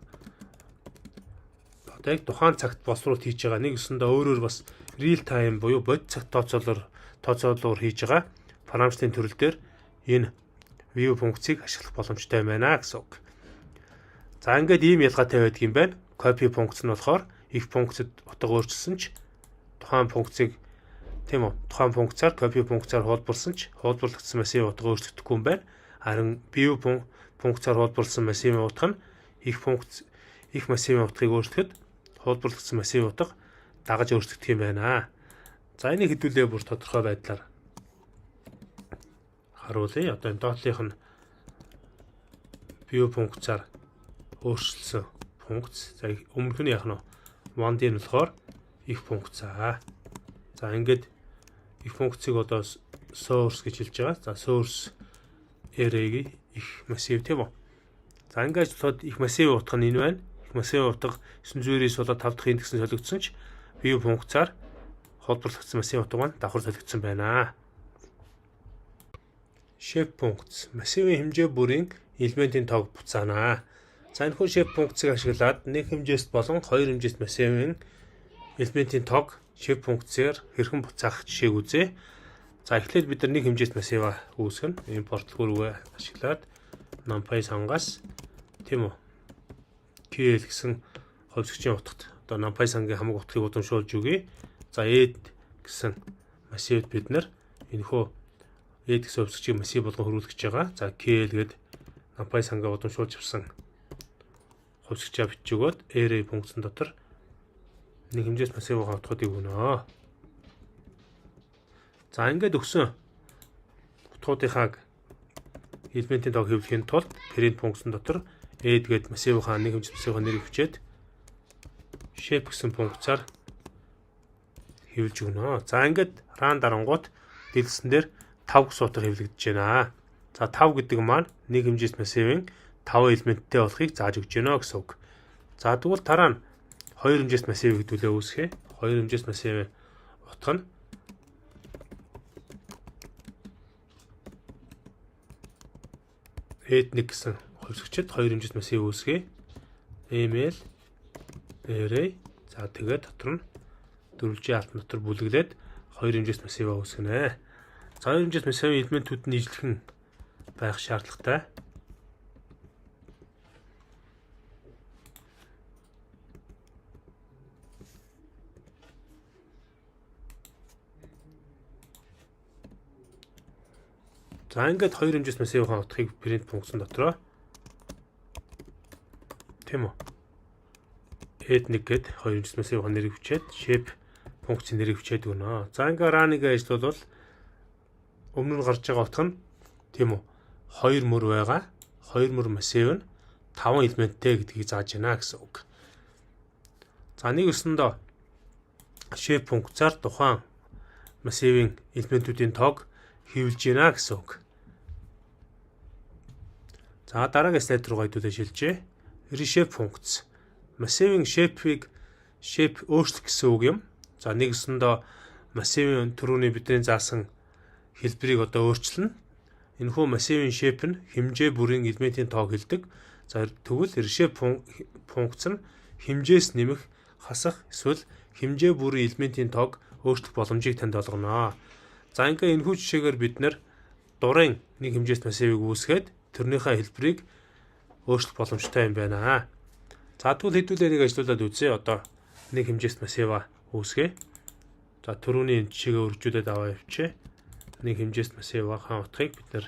S1: Одоо яг тухайн цагт боловсруулалт хийж байгаа нэг өсөндөө өөрөөр бас real time буюу бодит цагт тооцоолоор хийж байгаа параметрын төрөл дээр энэ view функцийг ашиглах боломжтой юм байна гэсэн үг. За, ингээд ийм ялгаатай байдаг юм байна. Copy функц нь болохоор их функцэд утга өөрчилсөн ч тухайн функцийг, тийм үү, тухайн функцаар, copy функцаар хуулбарласан ч хуулбарлагдсан массивын утга өөрчлөгдөхгүй юм байна. Харин view функцаар хуулбарласан массивын утга нь их функц их массивын утгыг өөрчлөхөд хуулбарлагдсан массивын утга дагаж өөрчлөгдөх юм байна. За, энийг хэдүүлээ бүр тодорхой байдлаар харуулъя. Одоо энэ доотлих нь view функцаар өөрчилсөн функц. За, өмнөх нь яах нь 1D нь болохоор их функцаа. За, ингээд их функцийг одоо source гэж хэлж байгаа. За, source array-г их массив, тийм үү? За, ингээд ажиллахад их массивын утга нь энэ байна. Их массивын утга 999 болоод 5 дахь индекс нь солигдсон ч view функцаар холбогдсон массивын утга маань давхар солигдсон байна. Shape функц массивын хэмжээ бүрийн элементийн тоог буцаана. За, энэхүү shape функцийг ашиглаад нэг хэмжээст болон хоёр хэмжээст массивын элементийн тоог shape функцээр хэрхэн буцаах жишээг үзье. За, эхлээд бид нар нэг хэмжээст массиваа үүсгэнэ. Import рүүгээ ашиглаад numpy сангаас, тийм үү, KL гэсэн хувьсгчийн утгад одоо numpy сангийн хамаг утгыг удамшуулж өгье. За, add гэсэн массивд бид нар энэхүү add гэсэн хувьсгчийг массив болгон хөрвүүлэх гэж байгаа. За, KL гээд numpy сангаа удамшуулж авсан хувьсгчаа бичиж өгөөд array функцэн дотор нэг хэмжээс массивын утгуудыг өгнө. За, ингээд өгсөн утгуудынхаа элементийн тоог хэвлэхийн тулд print функцэн дотор add гээд массивынхаа, нэг хэмжээс массивынхаа нэрийг бичээд shape гэсэн функцаар хэвлэж өгнө. За, ингээд run дарангуут дэлгэцэн дээр 5 гэсэн утга хэвлэгдэж байна. За, 5 гэдэг маань нэг хэмжээс массивын 5 элементтэй болохыг зааж өгч байна гэсэн үг. За, тэгвэл дараа нь хоёр хэмжээс массивыг хэдүүлээ үүсгэе. Хоёр хэмжээс массивын утга нь add 1 гэсэн хувьсгчид хоёр хэмжээс массив үүсгэе. ML array, за, тэгээд дотор нь дөрвөлжин хаалтан дотор бүлэглээд хоёр хэмжээс массиваа үүсгэнэ. За, хоёр хэмжээс массивын элементүүд нь ижилхэн байх шаардлагатай. За, ингээд хоёр хэмжээс массивын утгыг print функцэн дотроо, тийм үү, add 1 гээд хоёр хэмжээс массивын нэрийг бичээд shape функцийн нэрийг бичээд өгнө. За, ингээд run-ыг ажиллавал өмнө нь гарч байгаа утга нь, тийм үү, хоёр мөр байгаа. Хоёр мөр массив нь 5 элементтэй гэдгийг зааж байна гэсэн үг. За, нэг өсөндөө shape функцаар тухайн массивын элементүүдийн тоог хэвлэж байна гэсэн үг. За, дараагийн слайд руу хэдүүлээ шилжээ. Reshape функц. Массивын shape-ийг shape өөрчлөх гэсэн үг юм. За, нэг өсөндөө массивын түрүүний бидний заасан хэлбэрийг одоо өөрчилнө. Энэхүү массивын shape нь хэмжээ бүрийн элементийн тоог хэлдэг. За, тэгвэл reshape функц нь хэмжээс нэмэх, хасах эсвэл хэмжээ бүрийн элементийн тоог өөрчлөх боломжийг танд олгоно. За, ингээ энэхүү жишээгээр бид нар дурын нэг хэмжээст массивыг үүсгээд тэрнийхээ хэлбэрийг өөрчлөх боломжтой юм байна. За, тэгвэл хэдүүлээ нэг ажиллуулад үзье. Одоо нэг хэмжээст массиваа үүсгэе. За, түрүүний жишээгээ өргөжүүлээд аваа явчихъя. Нэг хэмжээст массиваа хаан утгыг бид нар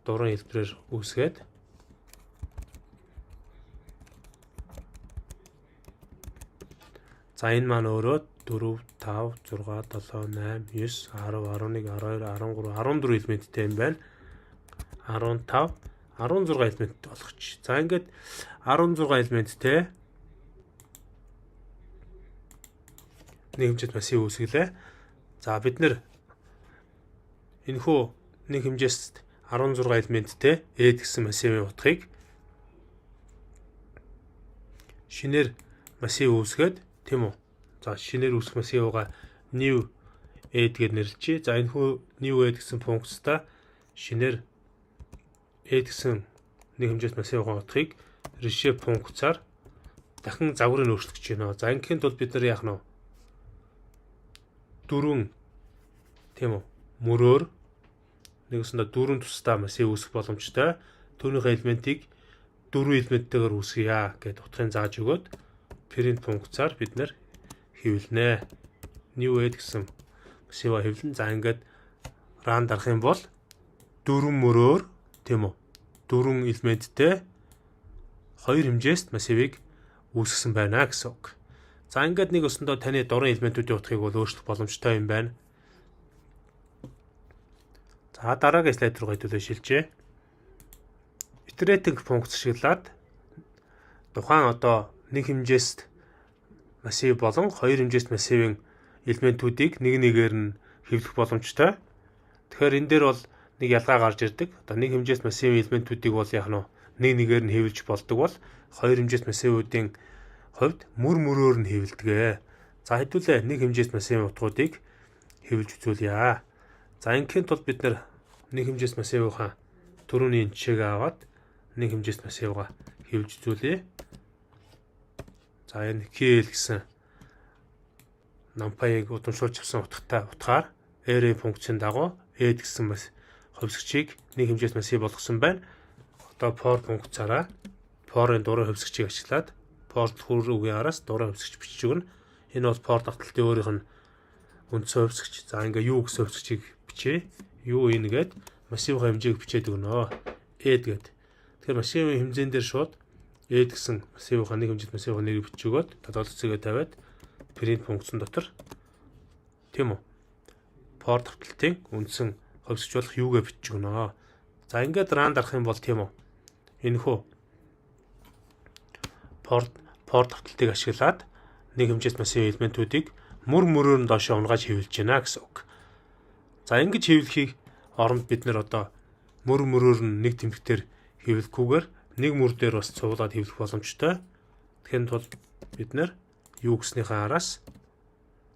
S1: дурын хэлбэрээр үүсгээд, за, энэ маань өөрөө 4, 5, 6, 7, 8, 9, 10, 11, 12, 13, 14 элементтэй юм байна. 15, 16 элементтэй болгоч. За, ингээд 16 элементтэй нэг хэмжээт массив үүсгэлээ. За, бид нар энэхүү нэг хэмжээст 16 элементтэй add гэсэн массивын утгыг шинээр массив үүсгээд, тийм үү? За, шинээр үүсэх массивыгаа new add гэж нэрлэжээ. За, энэхүү new add гэсэн функцтай шинээр add гэсэн нэг хэмжээст массивын утгыг reshape функцаар Дахин загварыг өөрчлөх гэж байна. За, ингээхийн тулд бид нар яах нь вэ? Дөрвөн, тийм үү? Мөрөөр нэгсэндээ дөрвөн тусдаа массив үүсгэх боломжтой. Түүнийхээ элементийг дөрвөн элементтэйгээр үүсгье гэдээ утгыг зааж өгөөд print функцаар бид нэр хэвлэнэ. New add гэсэн массиваа хэвлэн. За, ингээд run дарах юм бол дөрвөн мөрөөр, тийм үү? Дөрвөн элементтэй хоёр хэмжээст массивыг үүсгэсэн байна гэсэн үг. За, ингээд нэг өсөндөө таны дурын элементүүдийн утгыг бол өөрчлөх боломжтой юм байна. За, дараагийн слайд руу хэдүүлээ шилжээ. Iterating функц ашиглаад тухайн одоо нэг хэмжээст массив болон хоёр хэмжээст массивын элементүүдийг нэг нэгээр нь хэвлэх боломжтой. Тэгэхээр энэ дээр бол нэг ялгаа гарч ирдэг. Одоо нэг хэмжээст массивын элементүүдийг бол яг нь нэг нэгээр нь хэвлэж болдог бол хоёр хэмжээст массивуудын хувьд мөр мөрөөр нь хэвлэдэг. За, хэдүүлээ нэг хэмжээст массивын утгуудыг хэвлэж үзүүлье. За, ингээхийн тулд бид нэг хэмжээст массивынхаа түрүүний жишээг аваад нэг хэмжээст массивгаа хэвлэж үзүүлье. За, энэ KL гэсэн NumPy-г удамшуулж авсан утгатай утгаар array функцийн дагуу add гэсэн бас хувьсгчийг нэг хэмжээст массив болгосон байна. Одоо for функцаараа for-ын дурын хувьсгчийг ашиглаад for түлхүүр үгийн араас дурын хувьсгч бичиж өгнө. Энэ бол for давталтын өөрийнх нь үндсэн хувьсгч. За, ингээ u гэсэн хувьсгчийг бичээ. U in гээд массивын хэмжээг бичээд өгнө. Add гээд. Тэгэхээр массивын хэмжээн дээр шууд add гэсэн массивын нэг хэмжээт массивын нэрийг бичиж өгөөд долоо цэгээ тавиад print функцэн дотор, тийм үү, for давталтын үндсэн хувьсгч болох u-гээ бичиж өгнө. За, ингээд run дарах юм бол, тийм үү, энэхүү for давталтыг ашиглаад нэг хэмжээст массив элементүүдийг мөр мөрөөр нь доошоо унагааж хэвлэж байна гэсэн үг. За, ингэж хэвлэхийг оронд бид нэр одоо мөр мөрөөр нь нэг тэмдэгтэр хэвлэхгүйгээр нэг мөр дээр бас цуглаад хэвлэх боломжтой. Тэгэхээр тулд бид нэр u гэснийхээ араас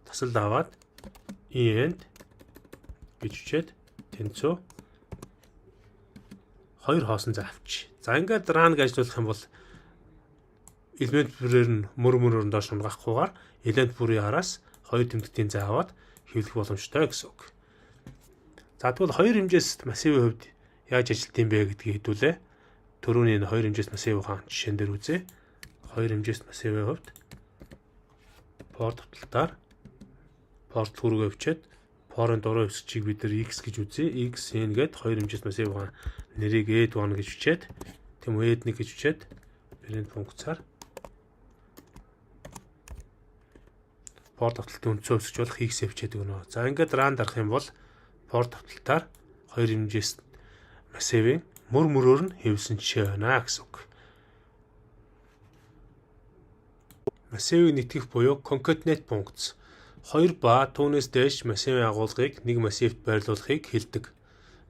S1: тасал аваад end гэж бичээд тэнцүү хоёр хоосон зай авчи. За, ингээд run гэж ажиллуулах юм бол элемент бүрээр нь мөр мөрөөр нь доош унагаахгүйгээр элемент бүрийн араас хоёр тэмдэгтийн зай аваад хэвлэх боломжтой гэсэн үг. За, тэгвэл хоёр хэмжээст массивын хувьд яаж ажилладаг юм бэ гэдгийг хэдүүлээ. Түрүүний энэ хоёр хэмжээст массивын жишээн дээр үзье. Хоёр хэмжээст массивын хувьд for давталтаар for түлхүүргээ бичээд for-ын дурын хувьсгчийг бид нар x гэж үзье. X n гээд хоёр хэмжээст массивын нэрийг add1 гэж бичээд, тийм үү, add1 гэж бичээд print функцаар for давталтын үндсэн хувьсгч болох x бичээд өгнө. За, ингээд run дарах юм бол for давталтаар хоёр хэмжээст массивын мөр мөрөөр нь хэвлэсэн жишээ байна гэсэн үг. Массивыг нэгтгэх буюу concatenate функц хоёр ба түүнээс дээш массивын агуулгыг нэг массивт байрлуулахыг хэлдэг.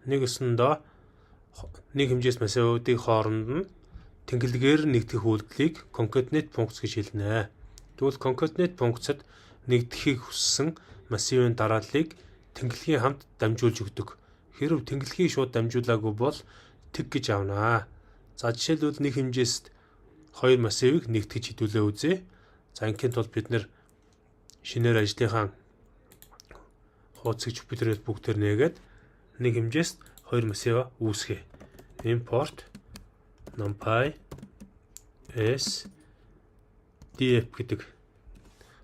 S1: Нэг өсөндөө нэг хэмжээс массивуудыг хооронд нь тэнхлэгээр нь нэгтгэх үйлдэлийг concatenate функц гэж хэлнэ. Тэгвэл concatenate функцад нэгдэхийг хүссэн массивын дарааллыг тэнхлэгийн хамт дамжуулж өгдөг. Хэрэв тэнхлэгийг шууд дамжуулаагүй бол тэг гэж авна. За, жишээлбэл, нэг хэмжээст хоёр массивыг нэгтгэж хэдүүлээ үзье. За, ингээхийн тулд бид нэр шинээр ажлынхаа хуудсыг Jupyter Notebook дээр нээгээд нэг хэмжээст хоёр массив үүсгэе. Import numpy as df гэдэг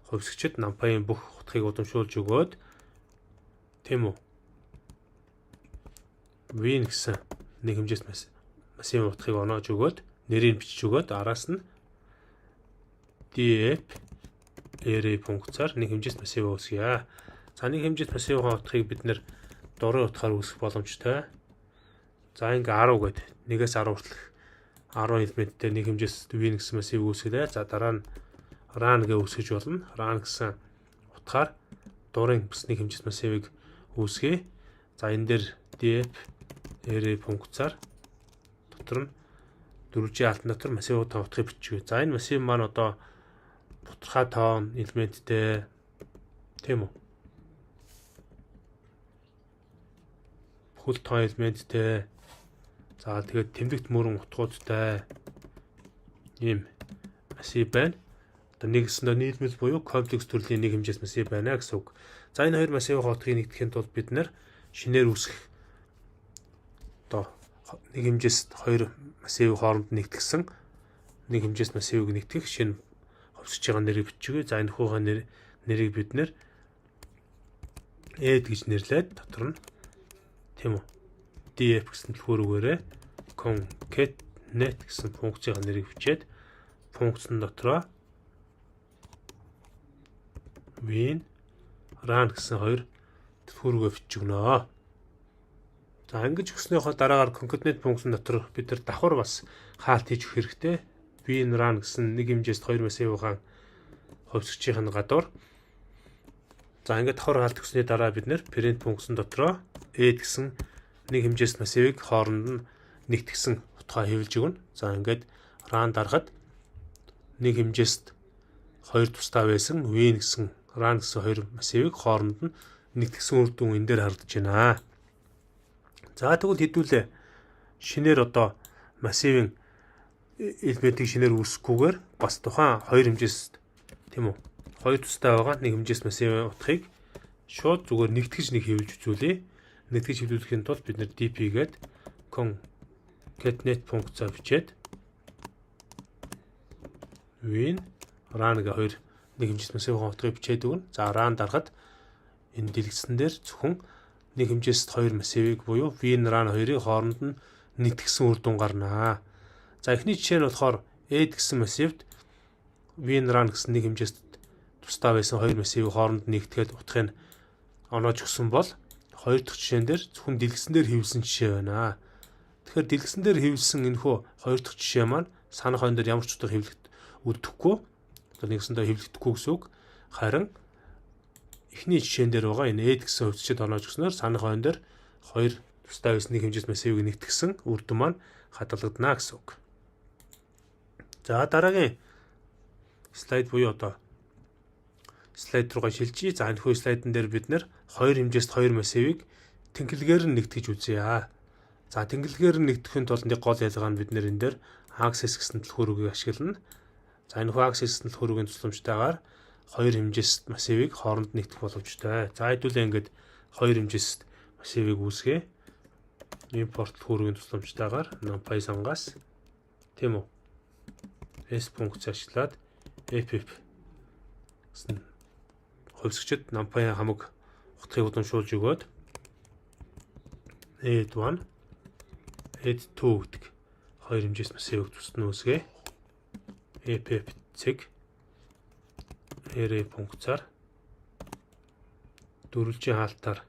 S1: хувьсгчид numpy-ийн бүх утгыг удамшуулж өгөөд, тийм үү, win гэсэн нэг хэмжээст массивын утгыг оноож өгөөд, нэрийг бичиж өгөөд, араас нь df array функцаар нэг хэмжээст массив үүсгье. За, нэг хэмжээст массивын утгыг бид нэр дурын утгаар үүсгэх боломжтой. За, ингээ 10 гээд 1-ээс 10 хүртэлх 10 элементтэй нэг хэмжээст win гэсэн массив үүсгэлээ. За, дараа нь run гэж үүсгэж болно. Run гэсэн утгаар дурын бас нэг хэмжээст массивыг үүсгэе. За, энэ дээр df array функцаар дотор нь дөрвөлжин хаалтан дотор массивын утгыг биччихье. За, энэ массив маань одоо бутархай тоон элементтэй, тийм үү? Бүхэл тоон элементтэй. За, тэгээд тэмдэгт мөрөн утгуудтай ийм массив байна. Одоо нэг өсөндөө нийлмэл буюу комплекс төрлийн нэг хэмжээс массив байна гэсэн үг. За, энэ хоёр массивын утгыг нэгтгэхийн тулд бид нар шинээр үүсгэх одоо нэг хэмжээс хоёр массивын хооронд нэгтгэсэн нэг хэмжээс массивыг нэгтгэх шинэ хувьсгч байгаа нэрийг биччихье. За, энэ хүүхэн нэрийг бид нар add гэж нэрлээд дотор нь, тийм үү, df гэсэн түлхүүр үгээрээ concatenate гэсэн функцийн нэрийг бичээд функцэн дотроо win, run гэсэн хоёр түлхүүр үгээ бичиж өгнө. За, ингэж өгснөөхөө дараагаар concatenate функцэн дотор бид нар давхар бас хаалт хийж өгөх хэрэгтэй. Win, run гэсэн нэг хэмжээст хоёр массивын хувьсгчийн гадуур. За, ингээд давхар хаалт өгсөний дараа бид нар print функцэн дотроо add гэсэн нэг хэмжээс массивыг хооронд нь нэгтгсэн утгаа хэвлэж өгнө. За, ингээд run дарахад нэг хэмжээст хоёр тусдаа байсан win гэсэн, run гэсэн хоёр массивыг хооронд нь нэгтгсэн үр дүн энэ дээр харагдаж байна. За, тэгвэл хэдүүлээ шинээр одоо массивын элементийг шинээр үүсгэхгүйгээр бас тухайн хоёр хэмжээс, тийм үү, хоёр тусдаа байгаа нэг хэмжээс массивын утгыг шууд зүгээр нэгтгэж нэг хэвлэж үзүүлье. Нэгтгэж хэвлүүлэхийн тулд бид нар dp гээд concatenate функцаа бичээд win, run гэх хоёр нэг хэмжээс массивын утгыг бичээд өгнө. За, run дарахад энэ дэлгэцэн дээр зөвхөн нэг хэмжээст хоёр массивыг буюу win, run хоёрыг хооронд нь нэгтгэсэн үр дүн гарнаа. За, эхний жишээ нь болохоор add гэсэн массивт win, run гэсэн нэг хэмжээст тусдаа байсан хоёр массивыг хооронд нэгтгээд утгыг оноож өгсөн бол хоёр дахь жишээн дээр зөвхөн дэлгэцэн дээр хэвлэсэн жишээ байна. Тэгэхээр дэлгэцэн дээр хэвлэсэн энэхүү хоёр дахь жишээ маань санах ойн дээр ямар ч утга хэвлэгд үлдэхгүй, одоо нэгсэндээ хэвлэгдэхгүй гэсэн үг. Харин эхний жишээн дээр байгаа энэ add гэсэн хувьсагчид оноож өгснөөр санах ойн дээр хоёр тусдаа байсан нэг хэмжээс массивыг нэгтгсэн үр дүн маань хадгалагдана гэсэн үг. За, дараагийн слайд буюу одоо слайд руугаа шилжиж. За, энэхүү слайдан дээр бид нар хоёр хэмжээст хоёр массивыг тэнхлэгээр нь нэгтгэж үзье. За, тэнхлэгээр нь нэгтгэхийн тулд нэг гол ялгаа нь бид нар энэ дээр axis гэсэн түлхүүр үгийг ашиглана. За, энэхүү axis гэсэн түлхүүр үгийн тусламжтайгаар хоёр хэмжээст массивыг хооронд нэгтгэх боломжтой. За, хэдүүлээ ингээд хоёр хэмжээст массивыг үүсгэе. Import түлхүүр үгийн тусламжтайгаар numpy сангаас, тийм үү, S функц ашиглаад ff гэсэн хувьсгчид numpy хамаг утгыг удамшуулж өгөөд add 1, add 2 гэдэг хоёр хэмжээс массивыг тусад нь үүсгэе. Ff цэг array функцаар дөрвөлжин хаалтаар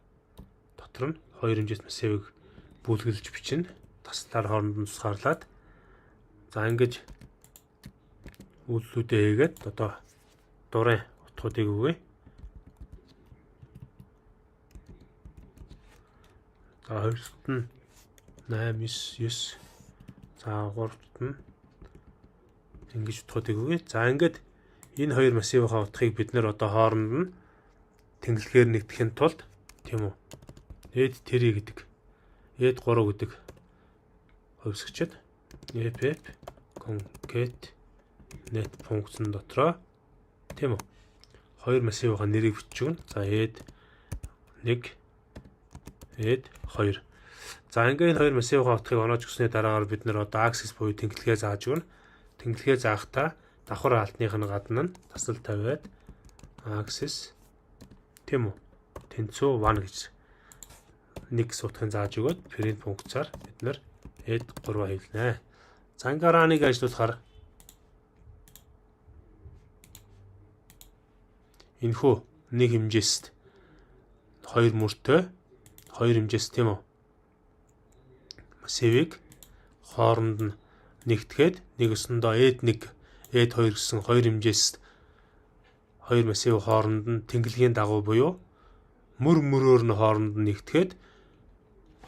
S1: дотор нь хоёр хэмжээс массивыг бүлэглэж бичнэ. Таслаар хооронд нь тусгаарлаад, за, ингэж үйлдэлүүдээ хийгээд одоо дурын утгуудыг өгье. За, хоёрт нь 8 9 9, за, гуравт нь ингэж утгуудыг өгье. За, ингээд энэ хоёр массивынхаа утгыг бид нар одоо хооронд нь тэнхлэгээр нэгтгэхийн тулд, тийм үү, add 3 гэдэг, add 3 гэдэг хувьсгчид ff concatenate функцэн дотроо, тийм үү, хоёр массивынхаа нэрийг бичиж өгнө. За, add 1, add 2. За, ингээд энэ хоёр массивынхаа утгыг оноож өгсөний дараагаар бид нар одоо axis буюу тэнхлэгээ зааж өгнө. Тэнхлэгээ заахтаа давхар хаалтных нь гадна нь тасал тавиад axis, тийм үү, тэнцүү 1 гэж нэг утгыг зааж өгөөд print функцаар бид нар add 3 хэвлэнэ. За, ингээд run-ыг ажиллуулахаар энэхүү нэг хэмжээст хоёр мөртэй хоёр хэмжээс, тийм үү, массивыг хооронд нь нэгтгээд нэг өсөндөө add 1, add 2 гэсэн хоёр хэмжээс хоёр массив хооронд нь тэнхлэгийн дагуу буюу мөр мөрөөр нь хооронд нь нэгтгээд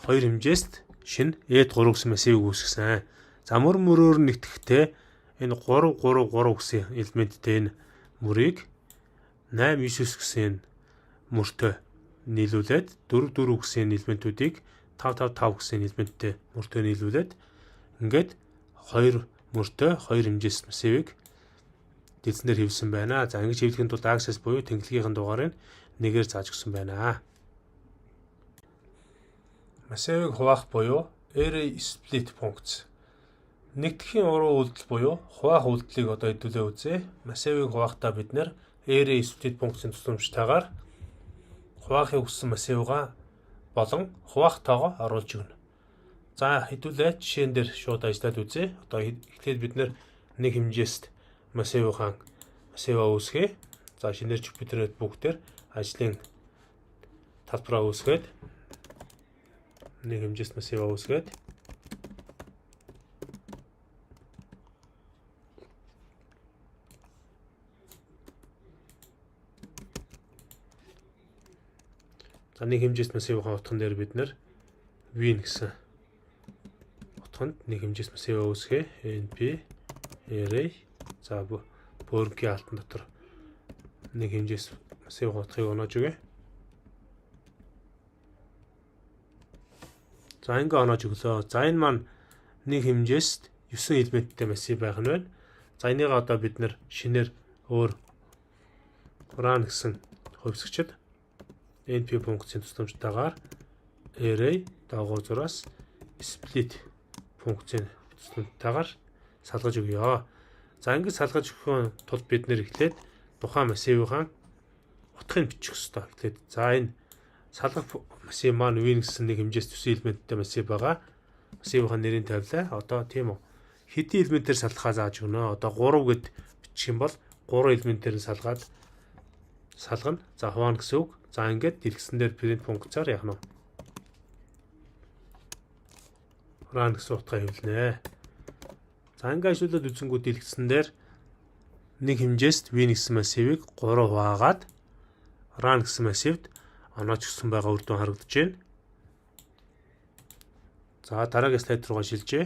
S1: хоёр хэмжээст шинэ add 3 гэсэн массивыг үүсгэсэн. За, мөр мөрөөр нь нэгтгэхдээ энэ 3 3 3 гэсэн элементтэй энэ мөрийг 8 9 9 гэсэн мөртөө нийлүүлээд, 4 4 гэсэн элементүүдийг 5 5 5 гэсэн элементтэй мөртөө нийлүүлээд ингээд хоёр мөртөө хоёр хэмжээс массивыг дэлгэцэн дээр хэвлэсэн байна. За, ингэж хэвлэхийн тулд axis буюу тэнхлэгийн дугаарыг нэгээр зааж өгсөн байна. Массивыг хуваах буюу array split функц. Нэгдэхийн уруу үйлдэл буюу хуваах үйлдэлийг одоо хэдүүлээ үзье. Массивыг хуваахтаа бид нар array split функцийн тусламжтайгаар хуваахыг хүссэн массивгаа болон хуваах тоогоо оруулж өгнө. За, хэдүүлээ жишээн дээр шууд ажиллаад үзье. Одоо эхлээд бид нар нэг хэмжээст массивынхаа массиваа үүсгэе. За, шинээр Jupyter Notebook дээр ажлын талбараа үүсгээд, нэг хэмжээст массиваа үүсгээд, за, нэг хэмжээст массивынхаа утган дээр бид нар win гэсэн утганд нэг хэмжээст массиваа үүсгэе. np array, за, бөөрөнхий хаалтан дотор нэг хэмжээс массив утгыг оноож өгье. За, ингээ оноож өглөө. За, энэ маань нэг хэмжээст 9 элементтэй массив байх нь байна. За, энийг одоо бид нар шинээр өөр run гэсэн хувьсагчид np функцийн тусламжтайгаар array доогуур зураас split функцийн тусламжтайгаар салгаж өгье. За, ингэж салгаж өгөхийн тулд бид нар эхлээд тухайн массивынхаа утгыг бичих ёстой. Эхлээд, за, энэ салгах массив маань win гэсэн нэг хэмжээс 9 элементтэй массив байгаа. Массивынхаа нэрийг тавилаа. Одоо, тийм үү? Хэдэн элементээр салгахаа зааж өгнө. Одоо 3 гээд бичих юм бол 3 элементээр нь салгаад салгана. За, хуваана гэсэн үг. За, ингээд дэлгэцэн дээр print функцаар яах нь вэ? Run гэсэн утгаа хэвлэнэ. За, ингээ ажиллуулаад үзэнгүүт дэлгэцэн дээр нэг хэмжээст win гэсэн массивыг 3 хуваагаад run гэсэн массивд оноож өгсөн байгаа үр дүн харагдаж байна. За, дараагийн слайд руугаа шилжээ.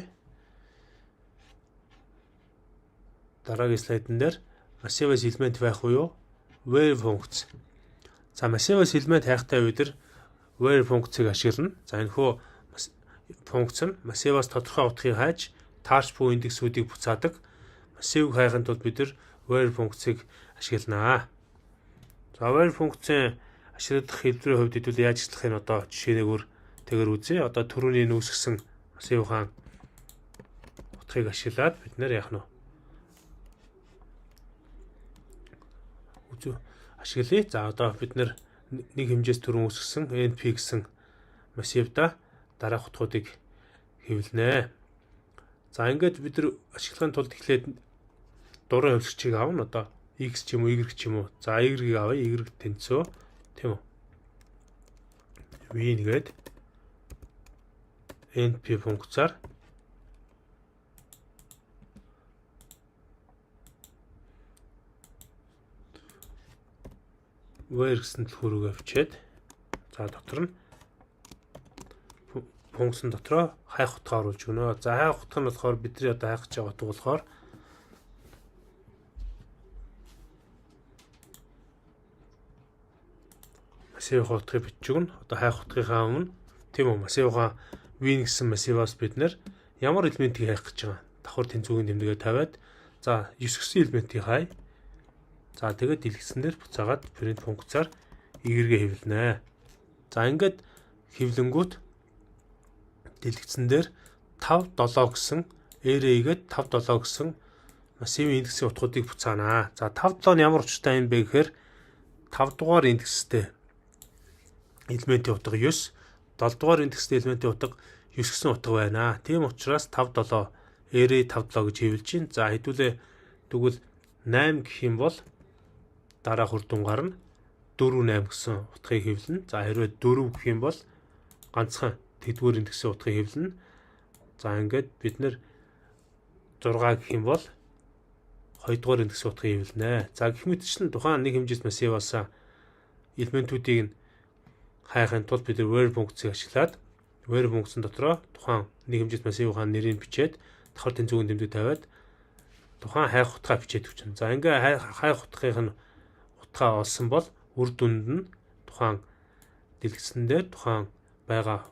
S1: Дараагийн слайдн дээр массиваас элемент байх уу where функц. За, массиваас элемент хайхтай үед where функцийг ашиглана. За, энэхүү функц нь массиваас тодорхой утгыг хайж таарч буй индексүүдийг буцаадаг. Массивыг хайхын тулд бид нар where функцийг ашиглана. За, where функцийн ашиглах хэлбэрийн хувьд хэдүүл яаж ажиллахыг нь одоо жишээнээр тэгэр үзье. Одоо түрүүний үүсгэсэн массивынхаа утгыг ашиглаад бид нар яах нь вэ? Ашиглая. За, одоо бид нар нэг хэмжээс түрүүн үүсгэсэн np гэсэн массивда дараах утгуудыг хэвлэнэ. За, ингээд бид нар ашиглахын тулд эхлээд дурын хувьсагчийг авна. Одоо x ч юм уу, y ч юм уу. За, y-ийг авъя. Y тэнцүү, тийм үү? Win гээд np функцаар where гэсэн түлхүүрийг авчиад, за, дотор нь функцэн дотроо хайх утгаа оруулж өгнө. За, хайх утга нь болохоор бидний одоо хайх гэж байгаа утга болохоор массивын утгыг бичиж өгнө. Одоо хайх утгынхаа өмнө, тийм үү, массивынхаа win гэсэн массиваас бид нар ямар элементийг хайх гэж байгаа. Давхар тэнцүүгийн тэмдэгээ тавиад, за, 9 гэсэн элементийг хай. За, тэгээд дэлгэцэн дээр буцаагаад print функцаар y-гээ хэвлэнэ. За, ингээд хэвлэнгүүт дэлгэцэн дээр 5 7 гэсэн array-гээд 5 7 гэсэн массивын индексийн утгуудыг буцаанаа. За, 5 7 нь ямар учиртай юм бэ гэхээр 5 дугаар индекстэй элементийн утга 9, 7 дугаар индекстэй элементийн утга 9 гэсэн утга байна. Тийм учраас 5 7 array 5 7 гэж хэвлэж байна. За, хэдүүлээ тэгвэл 8 гэх юм бол дараах үр дүн гарна. 4 8 гэсэн утгыг хэвлэнэ. За, хэрвээ 4 гэх юм бол ганцхан тэдгээр индексийн утгыг хэвлэнэ. За, ингээд бид нар 6 гэх юм бол 2 дугаар индексийн утгыг хэвлэнэ. За, гэх мэтчлэн тухайн нэг хэмжээст массиваас элементүүдийг нь хайхын тулд бид where функцийг ашиглаад where функцэн дотроо тухайн нэг хэмжээст массивынхаа нэрийг бичээд, давхар тэнцүүгийн тэмдэг тавиад, тухайн хайх утгаа бичээд өгчнө. За, ингээ хайх утгын нь утгаа олсон бол үр дүнд нь тухайн дэлгэцэн дээр тухайн байгаа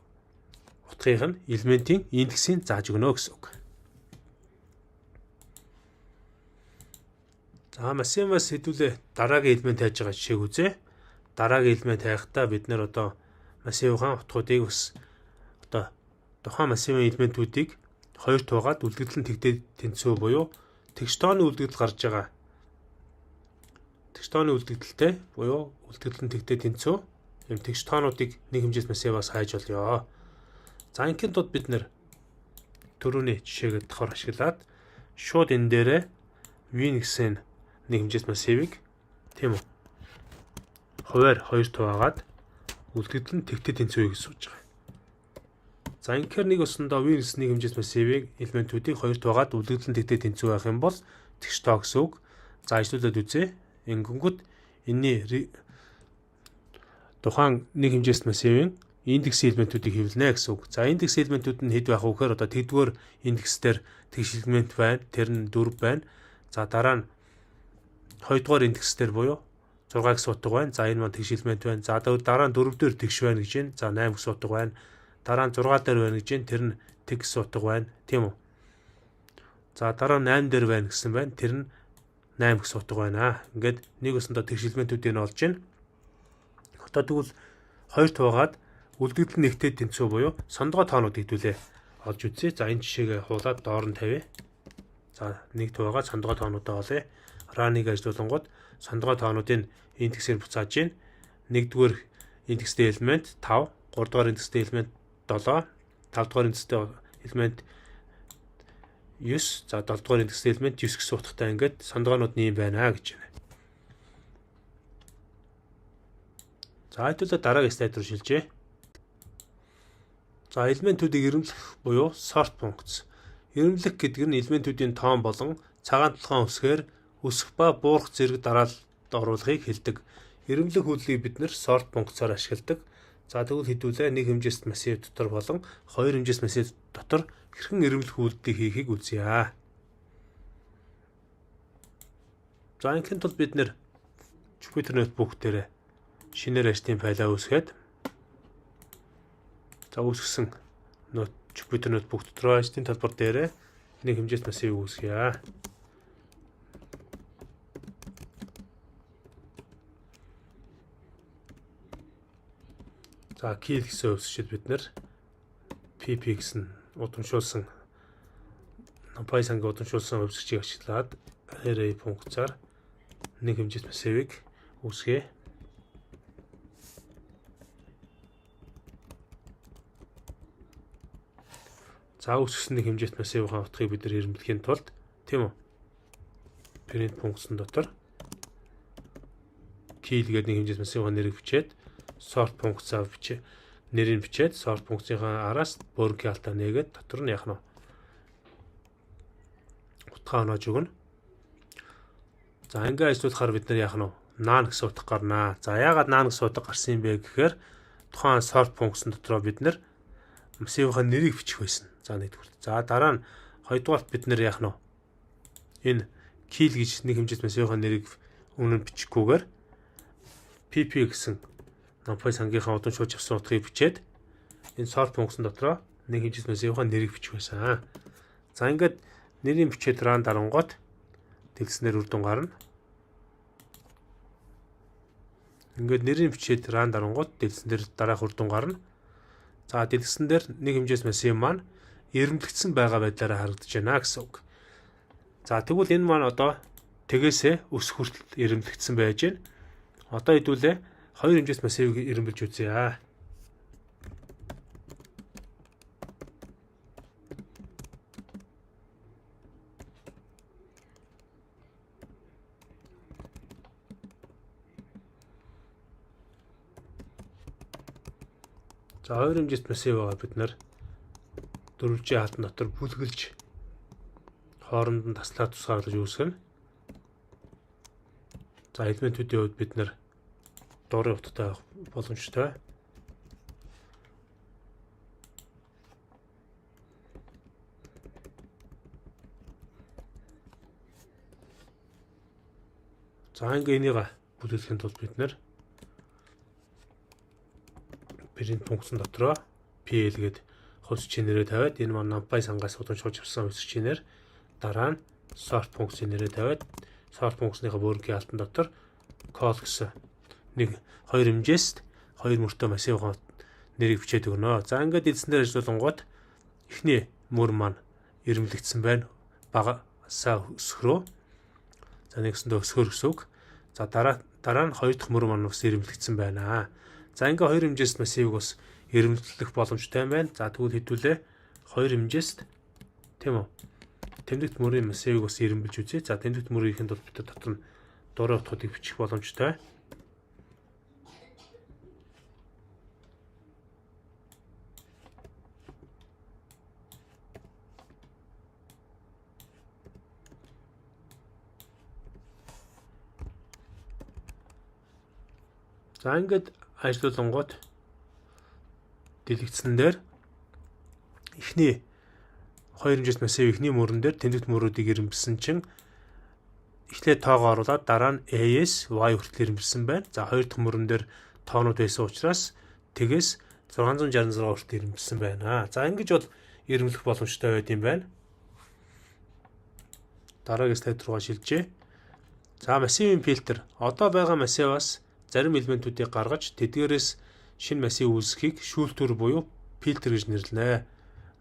S1: утгыг нь элементийн индексийг зааж өгнө гэсэн үг. За, массиваас хэдүүлээ дараагийн элемент хайж байгаа жишээг үзье. Дараагийн элемент хайхдаа бид нэр одоо массивын утгуудыг бас одоо тухайн массивын элементүүдийг хоёр туугаад үлдэгдэл нь тэгтэй тэнцүү буюу тэгш тооны үлдэгдэл гарч байгаа. Тэгш тооны үлдэгдэлтэй буюу үлдэгдэл нь тэгтэй тэнцүү ийм тэгш тоонуудыг нэг хэмжээс массиваас хайж олъё. За, ингийн тулд бид нэр түрүүний жишээгээ давхар ашиглаад шууд энэ дээрээ win гэсэн нэг хэмжээс массивыг, тийм үү, хувиар хоёр хуваагаад үлдэгдэл нь тэгтэй тэнцүү гэж сууж байгаа. За, инхээр нэг өсөндөө win гэсэн нэг хэмжээс массивыг элементүүдийг хоёр хуваагаад үлдэгдэл нь тэгтэй тэнцүү байх юм бол тэгш тоо гэсэн үг. За, ажиллуулад үзье. Ингэнгүүт энэний тухайн нэг хэмжээс массивын индекс элементүүдийг хэвлэнэ гэсэн үг. За, индекс элементүүд нь хэд байх вэ гэхээр одоо тэдгээр индекс дээр тэгш элемент байна. Тэр нь 4 байна. За, дараа нь хоёрдугаар индекс дээр буюу 6 гэсэн утга байна. За, энэ маань тэгш элемент байна. За, дараа нь 4 дээр тэгш байна гэж байна. За, 8 гэсэн утга байна. Дараа нь 6 дээр байна гэж байна. Тэр нь тэг гэсэн утга байна. Тийм үү? За, дараа нь 8 дээр байна гэсэн байна. Тэр нь 8 гэсэн утга байна. Ингээд нэг өсөндөө тэгш элементүүдийг нь олж байна. Одоо тэгвэл хоёр туугаад үлдэгдэл нэгтэй тэнцүү буюу сондгой тоонууд хэдүүлээ олж үзье. За, энэ жишээгээ хуулаад доор нь тавья. За, нэг туугаад сондгой тоонуудаа олъё. Run-ыг ажиллуулангууд сондгой тоонуудын индексээр буцааж гин. Нэгдүгээр индекстэй элемент 5, 3 дугаар индекстэй элемент 7, 5 дугаар индекстэй элемент 9, за 7 дугаар индекстэй элемент 9 гэсэн утгатай ингээд сондгоонууд нь юм байна гэж байна. За, хэдүүлээ дараагийн слайд руу шилжье. За, элементүүдийг эрэмблэх буюу sort функц. Эрэмблэх гэдэг нь элементүүдийн тоон болон цагаан толгойн өсгээр өсөх ба буурах зэрэг дараалалд оруулахыг хэлдэг. Эрэмблэх үйлдэлийг бид нэр sort функцаар ашигладаг. За, тэгвэл хэдүүлээ нэг хэмжээст массив дотор болон хоёр хэмжээст массив дотор хэрхэн эрэмблэх үйлдэлийг хийхийг үзье. За, ингийн тулд бид нэр Jupyter Notebook дээр шинээр ажлын файлаа үүсгээд, за, үүсгэсэн Jupyter Notebook дотор ажлын талбар дээр нэг хэмжээст массивыг үүсгье. За, kill гэсэн хувьсгчид бид нэр pp гэсэн удамшуулсан NumPy сангийн удамшуулсан хувьсгчийг ашиглаад array функцаар нэг хэмжээст массивыг үүсгэе. За, үүсгэсэн нэг хэмжээст массивын утгыг бид нар эрэмблэхийн тулд, тийм үү, print функцэн дотор kill гэдэг нэг хэмжээст массивын нэрийг бичээд, sort функцаа бичээ нэрийг бичээд, sort функцийнхаа араас бөөрөнхий хаалтаа нээгээд дотор нь яах нь утгаа оноож өгнө. За, ингээ ажиллуулахаар бид нар яах нь none гэсэн утга гарнаа. За, яагаад none гэсэн утга гарсан юм бэ гэхээр тухайн sort функцэн дотроо бид нар массивынхаа нэрийг бичих байсан. За, нэгдүгээр. За, дараа нь хоёрдугаарт бид нэр яах нь энэ kill гэж нэг хэмжээст массивынхаа нэрийг өмнө нь бичихгүйгээр pp гэсэн NumPy сангийнхаа удамшуулж авсан утгыг бичээд энэ sort функцэн дотроо нэг хэмжээст массивынхаа нэрийг бичих байсан. За, ингээд нэрийг бичээд run дарангууд дэлгэцнээр үр дүн гарна. Ингээд нэрийг бичээд run дарангууд дэлгэцэн дээр дараах үр дүн гарна. За, дэлгэцэн дээр нэг хэмжээс массив маань эрэмблэгдсэн байгаа байдлаараа харагдаж байна гэсэн үг. За, тэгвэл энэ маань одоо тэгээсээ өсөх хүртэл эрэмблэгдсэн байж байна. Одоо хэдүүлээ хоёр хэмжээс массивыг эрэмблэж үзье. За, хоёр хэмжээст массив байгаа бид нар дөрвөлжин хаалтан дотор бүлгэлж хооронд нь таслаа тусгаарлаж үүсгэнэ. За, элементүүдийн хувьд бид нар дурын утгатай авах боломжтой. За, ингээ энийг бүлэглэхийн тулд бид нэр print функцэн дотроо pl гээд хувьсгчийн нэрээ тавиад, энэ маань NumPy сангаас удамшуулж авсан хувьсгчийн нэр, дараа нь sort функцийн нэрээ тавиад Sort функцийнхаа бөөрөнхий хаалтан дотор call гэсэн нэг хоёр хэмжээст хоёр мөртөө массивын нэрийг бичээд өгнө. За, ингээд эзэн дээр ажиллуулангууд эхний мөр маань ирэмлэгдсэн байна. Багасаа өсгөрөө. За, нэгсэндээ өсгөр гэсэн үг. За, дараа нь хоёр дахь мөр маань бас ирэмлэгдсэн байна. За, ингээ хоёр хэмжээст массивыг бас ирэмлэх боломжтой байна. За, тэгвэл хэдүүлээ хоёр хэмжээст, тийм үү? Тэмдэгт мөрийн массивыг бас ирэмбэлж үзье. За, тэмдэгт мөрийнхэнд бол бид дотор нь дурын утгуудыг бичих боломжтой. За, ингээд ажиллуулангууд дэлгэцэн дээр эхний хоёр хэмжээст массив эхний мөрөн дээр тэмдэгт мөрүүдийг ирэмбэлсэн чинь эхлээд тоогоо оруулаад дараа нь AS Y хүртэл ирэмбэлсэн байна. За, хоёр дахь мөрөн дээр тоонууд байсан учраас тэгээс 666 хүртэл ирэмбэлсэн байна. За, ингэж бол ирэмлэх боломжтой байд юм байна. Дараагийн слайд руугаа шилжээ. За, массивын фильтр. Одоо байгаа массиваас зарим элементүүдийг гаргаж тэдгээрээс шинэ массив үүсгэхийг шүүлтүүр буюу фильтр гэж нэрлэнэ.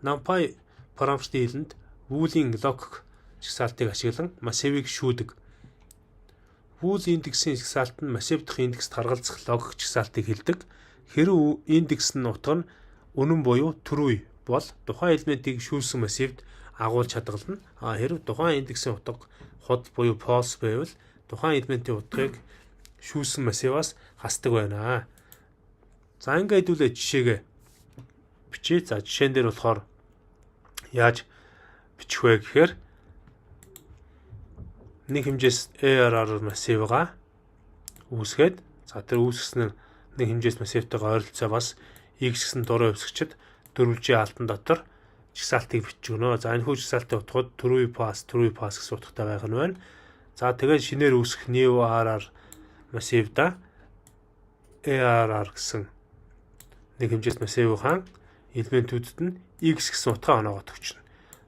S1: NumPy програмчлалын хэлэнд Wool-ийн логик жагсаалтыг ашиглан массивыг шүүдэг. Wool индексийн жагсаалт нь массив дахь индекст харгалзах логик жагсаалтыг хэлдэг. Хэрэв индекс нь утга нь үнэн буюу true бол тухайн элементийг шүүлсэн массивд агуулж хадгална. А хэрэв тухайн индексийн утга худал буюу false байвал тухайн элементийн утгыг шүүсэн массиваас хасдаг байна. За, ингээд хэдүүлээ жишээгээ бичье. За, жишээн дээр болохоор яаж бичих вэ гэхээр нэг хэмжээс ARR массивгаа үүсгээд, за, тэр үүсгэсэн нь нэг хэмжээс массивтайгаа ойролцоо бас x гэсэн дурын хувьсагчид 4G алтан дотор жагсаалтыг бичиж өгнө. За, энэ хүү жагсаалтын утгууд true pass, true pass гэсэн утгатай байх нь байна. За, тэгээд шинээр үүсгэх new ARR массивда ARR гэсэн нэг хэмжээс массивынхаа элементүүдэд нь x гэсэн утгаа оноогоод өгчнө.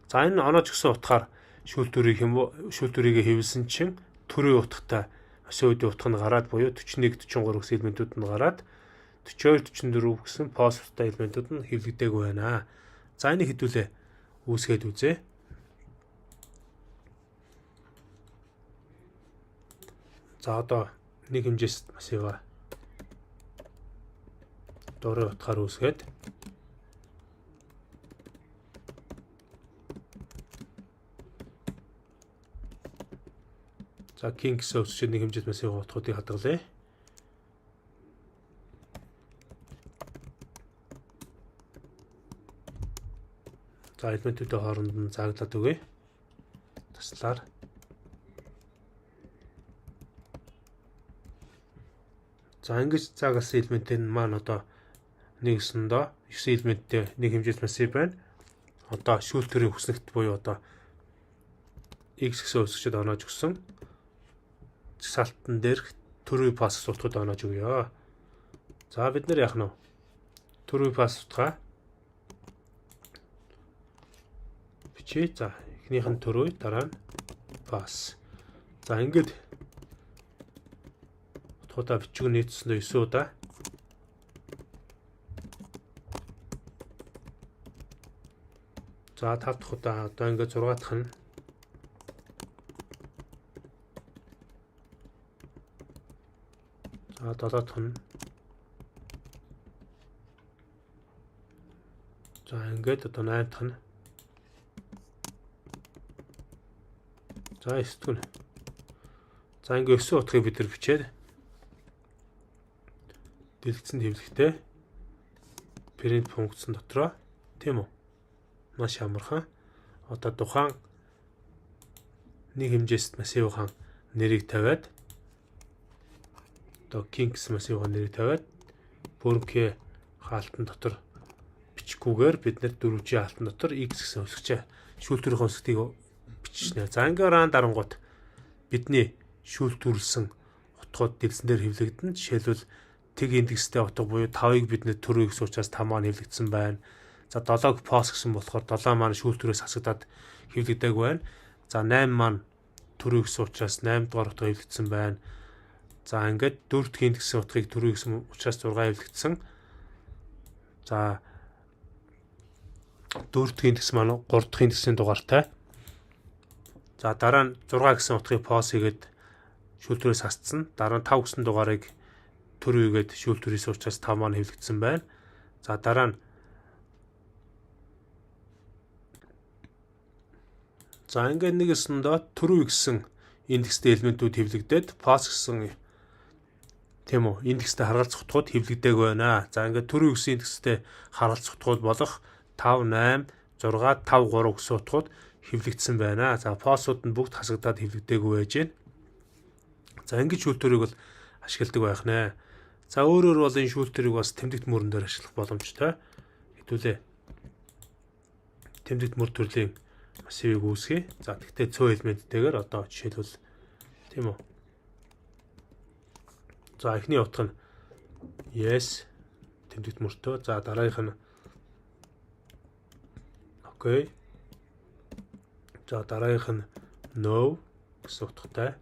S1: За, энэ оноож өгсөн утгаар шүүлтүүрийг хэвлсэн чинь төрийн утгатай массивын утга нь гараад буюу 41, 43 гэсэн элементүүд нь гараад 42, 44 гэсэн false-тай элементүүд нь хэвлэгдээгүй байна. За, энийг хэдүүлээ үүсгээд үзье. За, одоо нэг хэмжээс массиваа дурын утгаар үүсгээд, за, king гэсэн үсгчид нэг хэмжээс массивын утгуудыг хадгалъя. За, элементүүдийн хооронд нь зааглаад өгье. Таслаар. За, ингэж заагласан элементээр нь маань одоо нэгсэндөө 9 элементтэй нэг хэмжээс массив байна. Одоо шүүлтүүрийн хүснэгт буюу одоо x гэсэн үсгчэд оноож өгсөн жагсаалтан дээрх true false утгууд оноож өгье. За, бид нар яах нь вэ? True false утгаа бичье. За, эхнийх нь true, дараа нь false. За, ингээд утгуудаа бичиг нийцсэндээ 9 удаа. За, 5 дахь удаа одоо ингээд 6 дахь нь. За, 7 дахь нь. За, ингээд одоо 8 дахь нь. За, 9 дахь нь. За, ингээд 9 утгыг бид нар бичээд дэлгэцэнд хэвлэхдээ print функцэн дотроо, тийм үү, маш амархан одоо тухайн нэг хэмжээст массивын нэрийг тавиад, одоо king гэсэн массивын нэрийг тавиад бөөрөнхий хаалтан дотор бичихгүйгээр бид нэр 4G хаалтан дотор x гэсэн өсгчээ шүүлтүүрийн өсгтийг бичнэ. За, ингээ run дарангууд бидний шүүлтүүрлсэн утгууд дэлгэцэн дээр хэвлэгдэнэ. Жишээлбэл, тэг индекстэй утга буюу 5-ыг бид нэр true гэсэн учраас 5 маань хэвлэгдсэн байна. За, 7-г false гэсэн болохоор 7 маань шүүлтүүрээс хасагдаад хэвлэгдээгүй байна. За, 8 маань true гэсэн учраас 8 дугаар утга хэвлэгдсэн байна. За, ингээд 4 дахь индексийн утгыг true гэсэн учраас 6 хэвлэгдсэн. За, 4 дахь индекс маань 3 дахь индексийн дугаартай. За, дараа нь 6 гэсэн утгыг false хийгээд шүүлтүүрээс хасцсан. Дараа нь 5 гэсэн дугаарыг true хийгээд шүүлтүүрээс учраас 5 маань хэвлэгдсэн байна. За, дараа нь, за, ингээд нэг ёсондоо true гэсэн индекстэй элементүүд хэвлэгдээд false гэсэн, тийм үү, индекстэй харгалзах утгууд хэвлэгдээгүй байна. За, ингээд true гэсэн индекстэй харгалзах утгууд болох 5, 8, 6, 5, 3 гэсэн утгууд хэвлэгдсэн байна. За, false ууд нь бүгд хасагдаад хэвлэгдээгүй байж байна. За, ингэж шүүлтүүрийг бол ашигладаг байх нэ. За, өөрөөр бол энэ шүүлтүүрийг бас тэмдэгт мөрөн дээр ашиглах боломжтой. Хэдүүлээ тэмдэгт мөр төрлийн массивыг үүсгэе. За, тэгтээ цөө элементтэйгээр одоо жишээлбэл, тийм үү. За, эхний утга нь yes тэмдэгт мөртөө. За, дараагийнх нь okay. За, дараагийнх нь no гэсэн утгатай.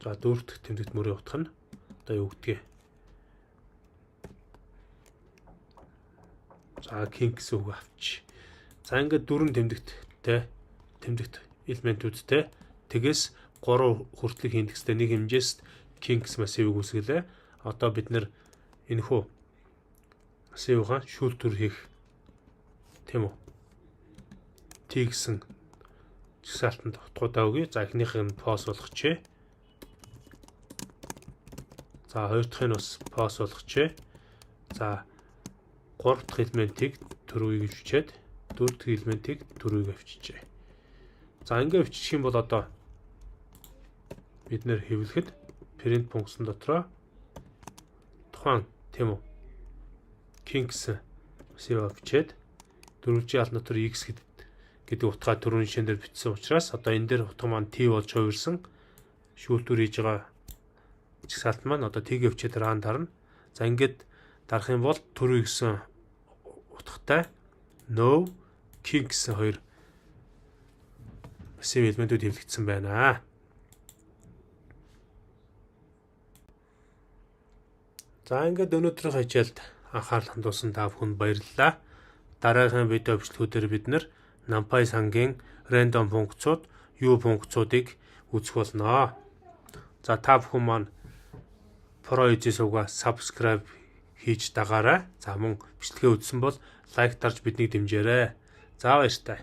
S1: За, дөрөв дэх тэмдэгт мөрийн утга нь одоо юу гэдгийг? За, king гэсэн үг авч. За, ингээд дөрвөн тэмдэгттэй, тэмдэгт элементүүдтэй, тэгээс 3 хүртэлх индекстэй нэг хэмжээст king гэсэн массивыг үүсгэлээ. Одоо бид нэр энэхүү массивынхаа шүүлтүүр хийх, тийм үү? T гэсэн жагсаалтанд утгуудаа өгье. За, эхнийх нь false болгочихъя. За, хоёр дахь нь бас false болгочихъя. За, гурав дахь элементийг true гэж бичээд дөрөв дэх элементийг true г авчижээ. За, ингээд авччих юм бол одоо бид нэр хэвлэхэд print функцэн дотроо тухайн, тийм үү, king гэсэн массив авчиад дөрвөлжин хаалт дотор x гэдэг утгаа түрүүний жишээн дээр бичсэн учраас одоо энэ дээр утга маань t болж хувирсан. Шүүлтүүр хийж байгаа жагсаалт маань одоо t-г авчиад run дарна. За, ингээд дарах юм бол true гэсэн утгатай no, king гэсэн хоёр массив элементүүд хэвлэгдсэн байна. За, ингээд өнөөдрийн хичээлд анхаарал хандуулсан та бүхэнд баярлалаа. Дараагийн видео бичлэгүүдээр бид нэр NumPy сангийн random функцууд, U функцуудыг үзэх болно. За, та бүхэн маань Pro Easy сувгаа subscribe хийж дагаарай. За, мөн бичлэгээ үзсэн бол like дарж биднийг дэмжээрэй. За, баяртай.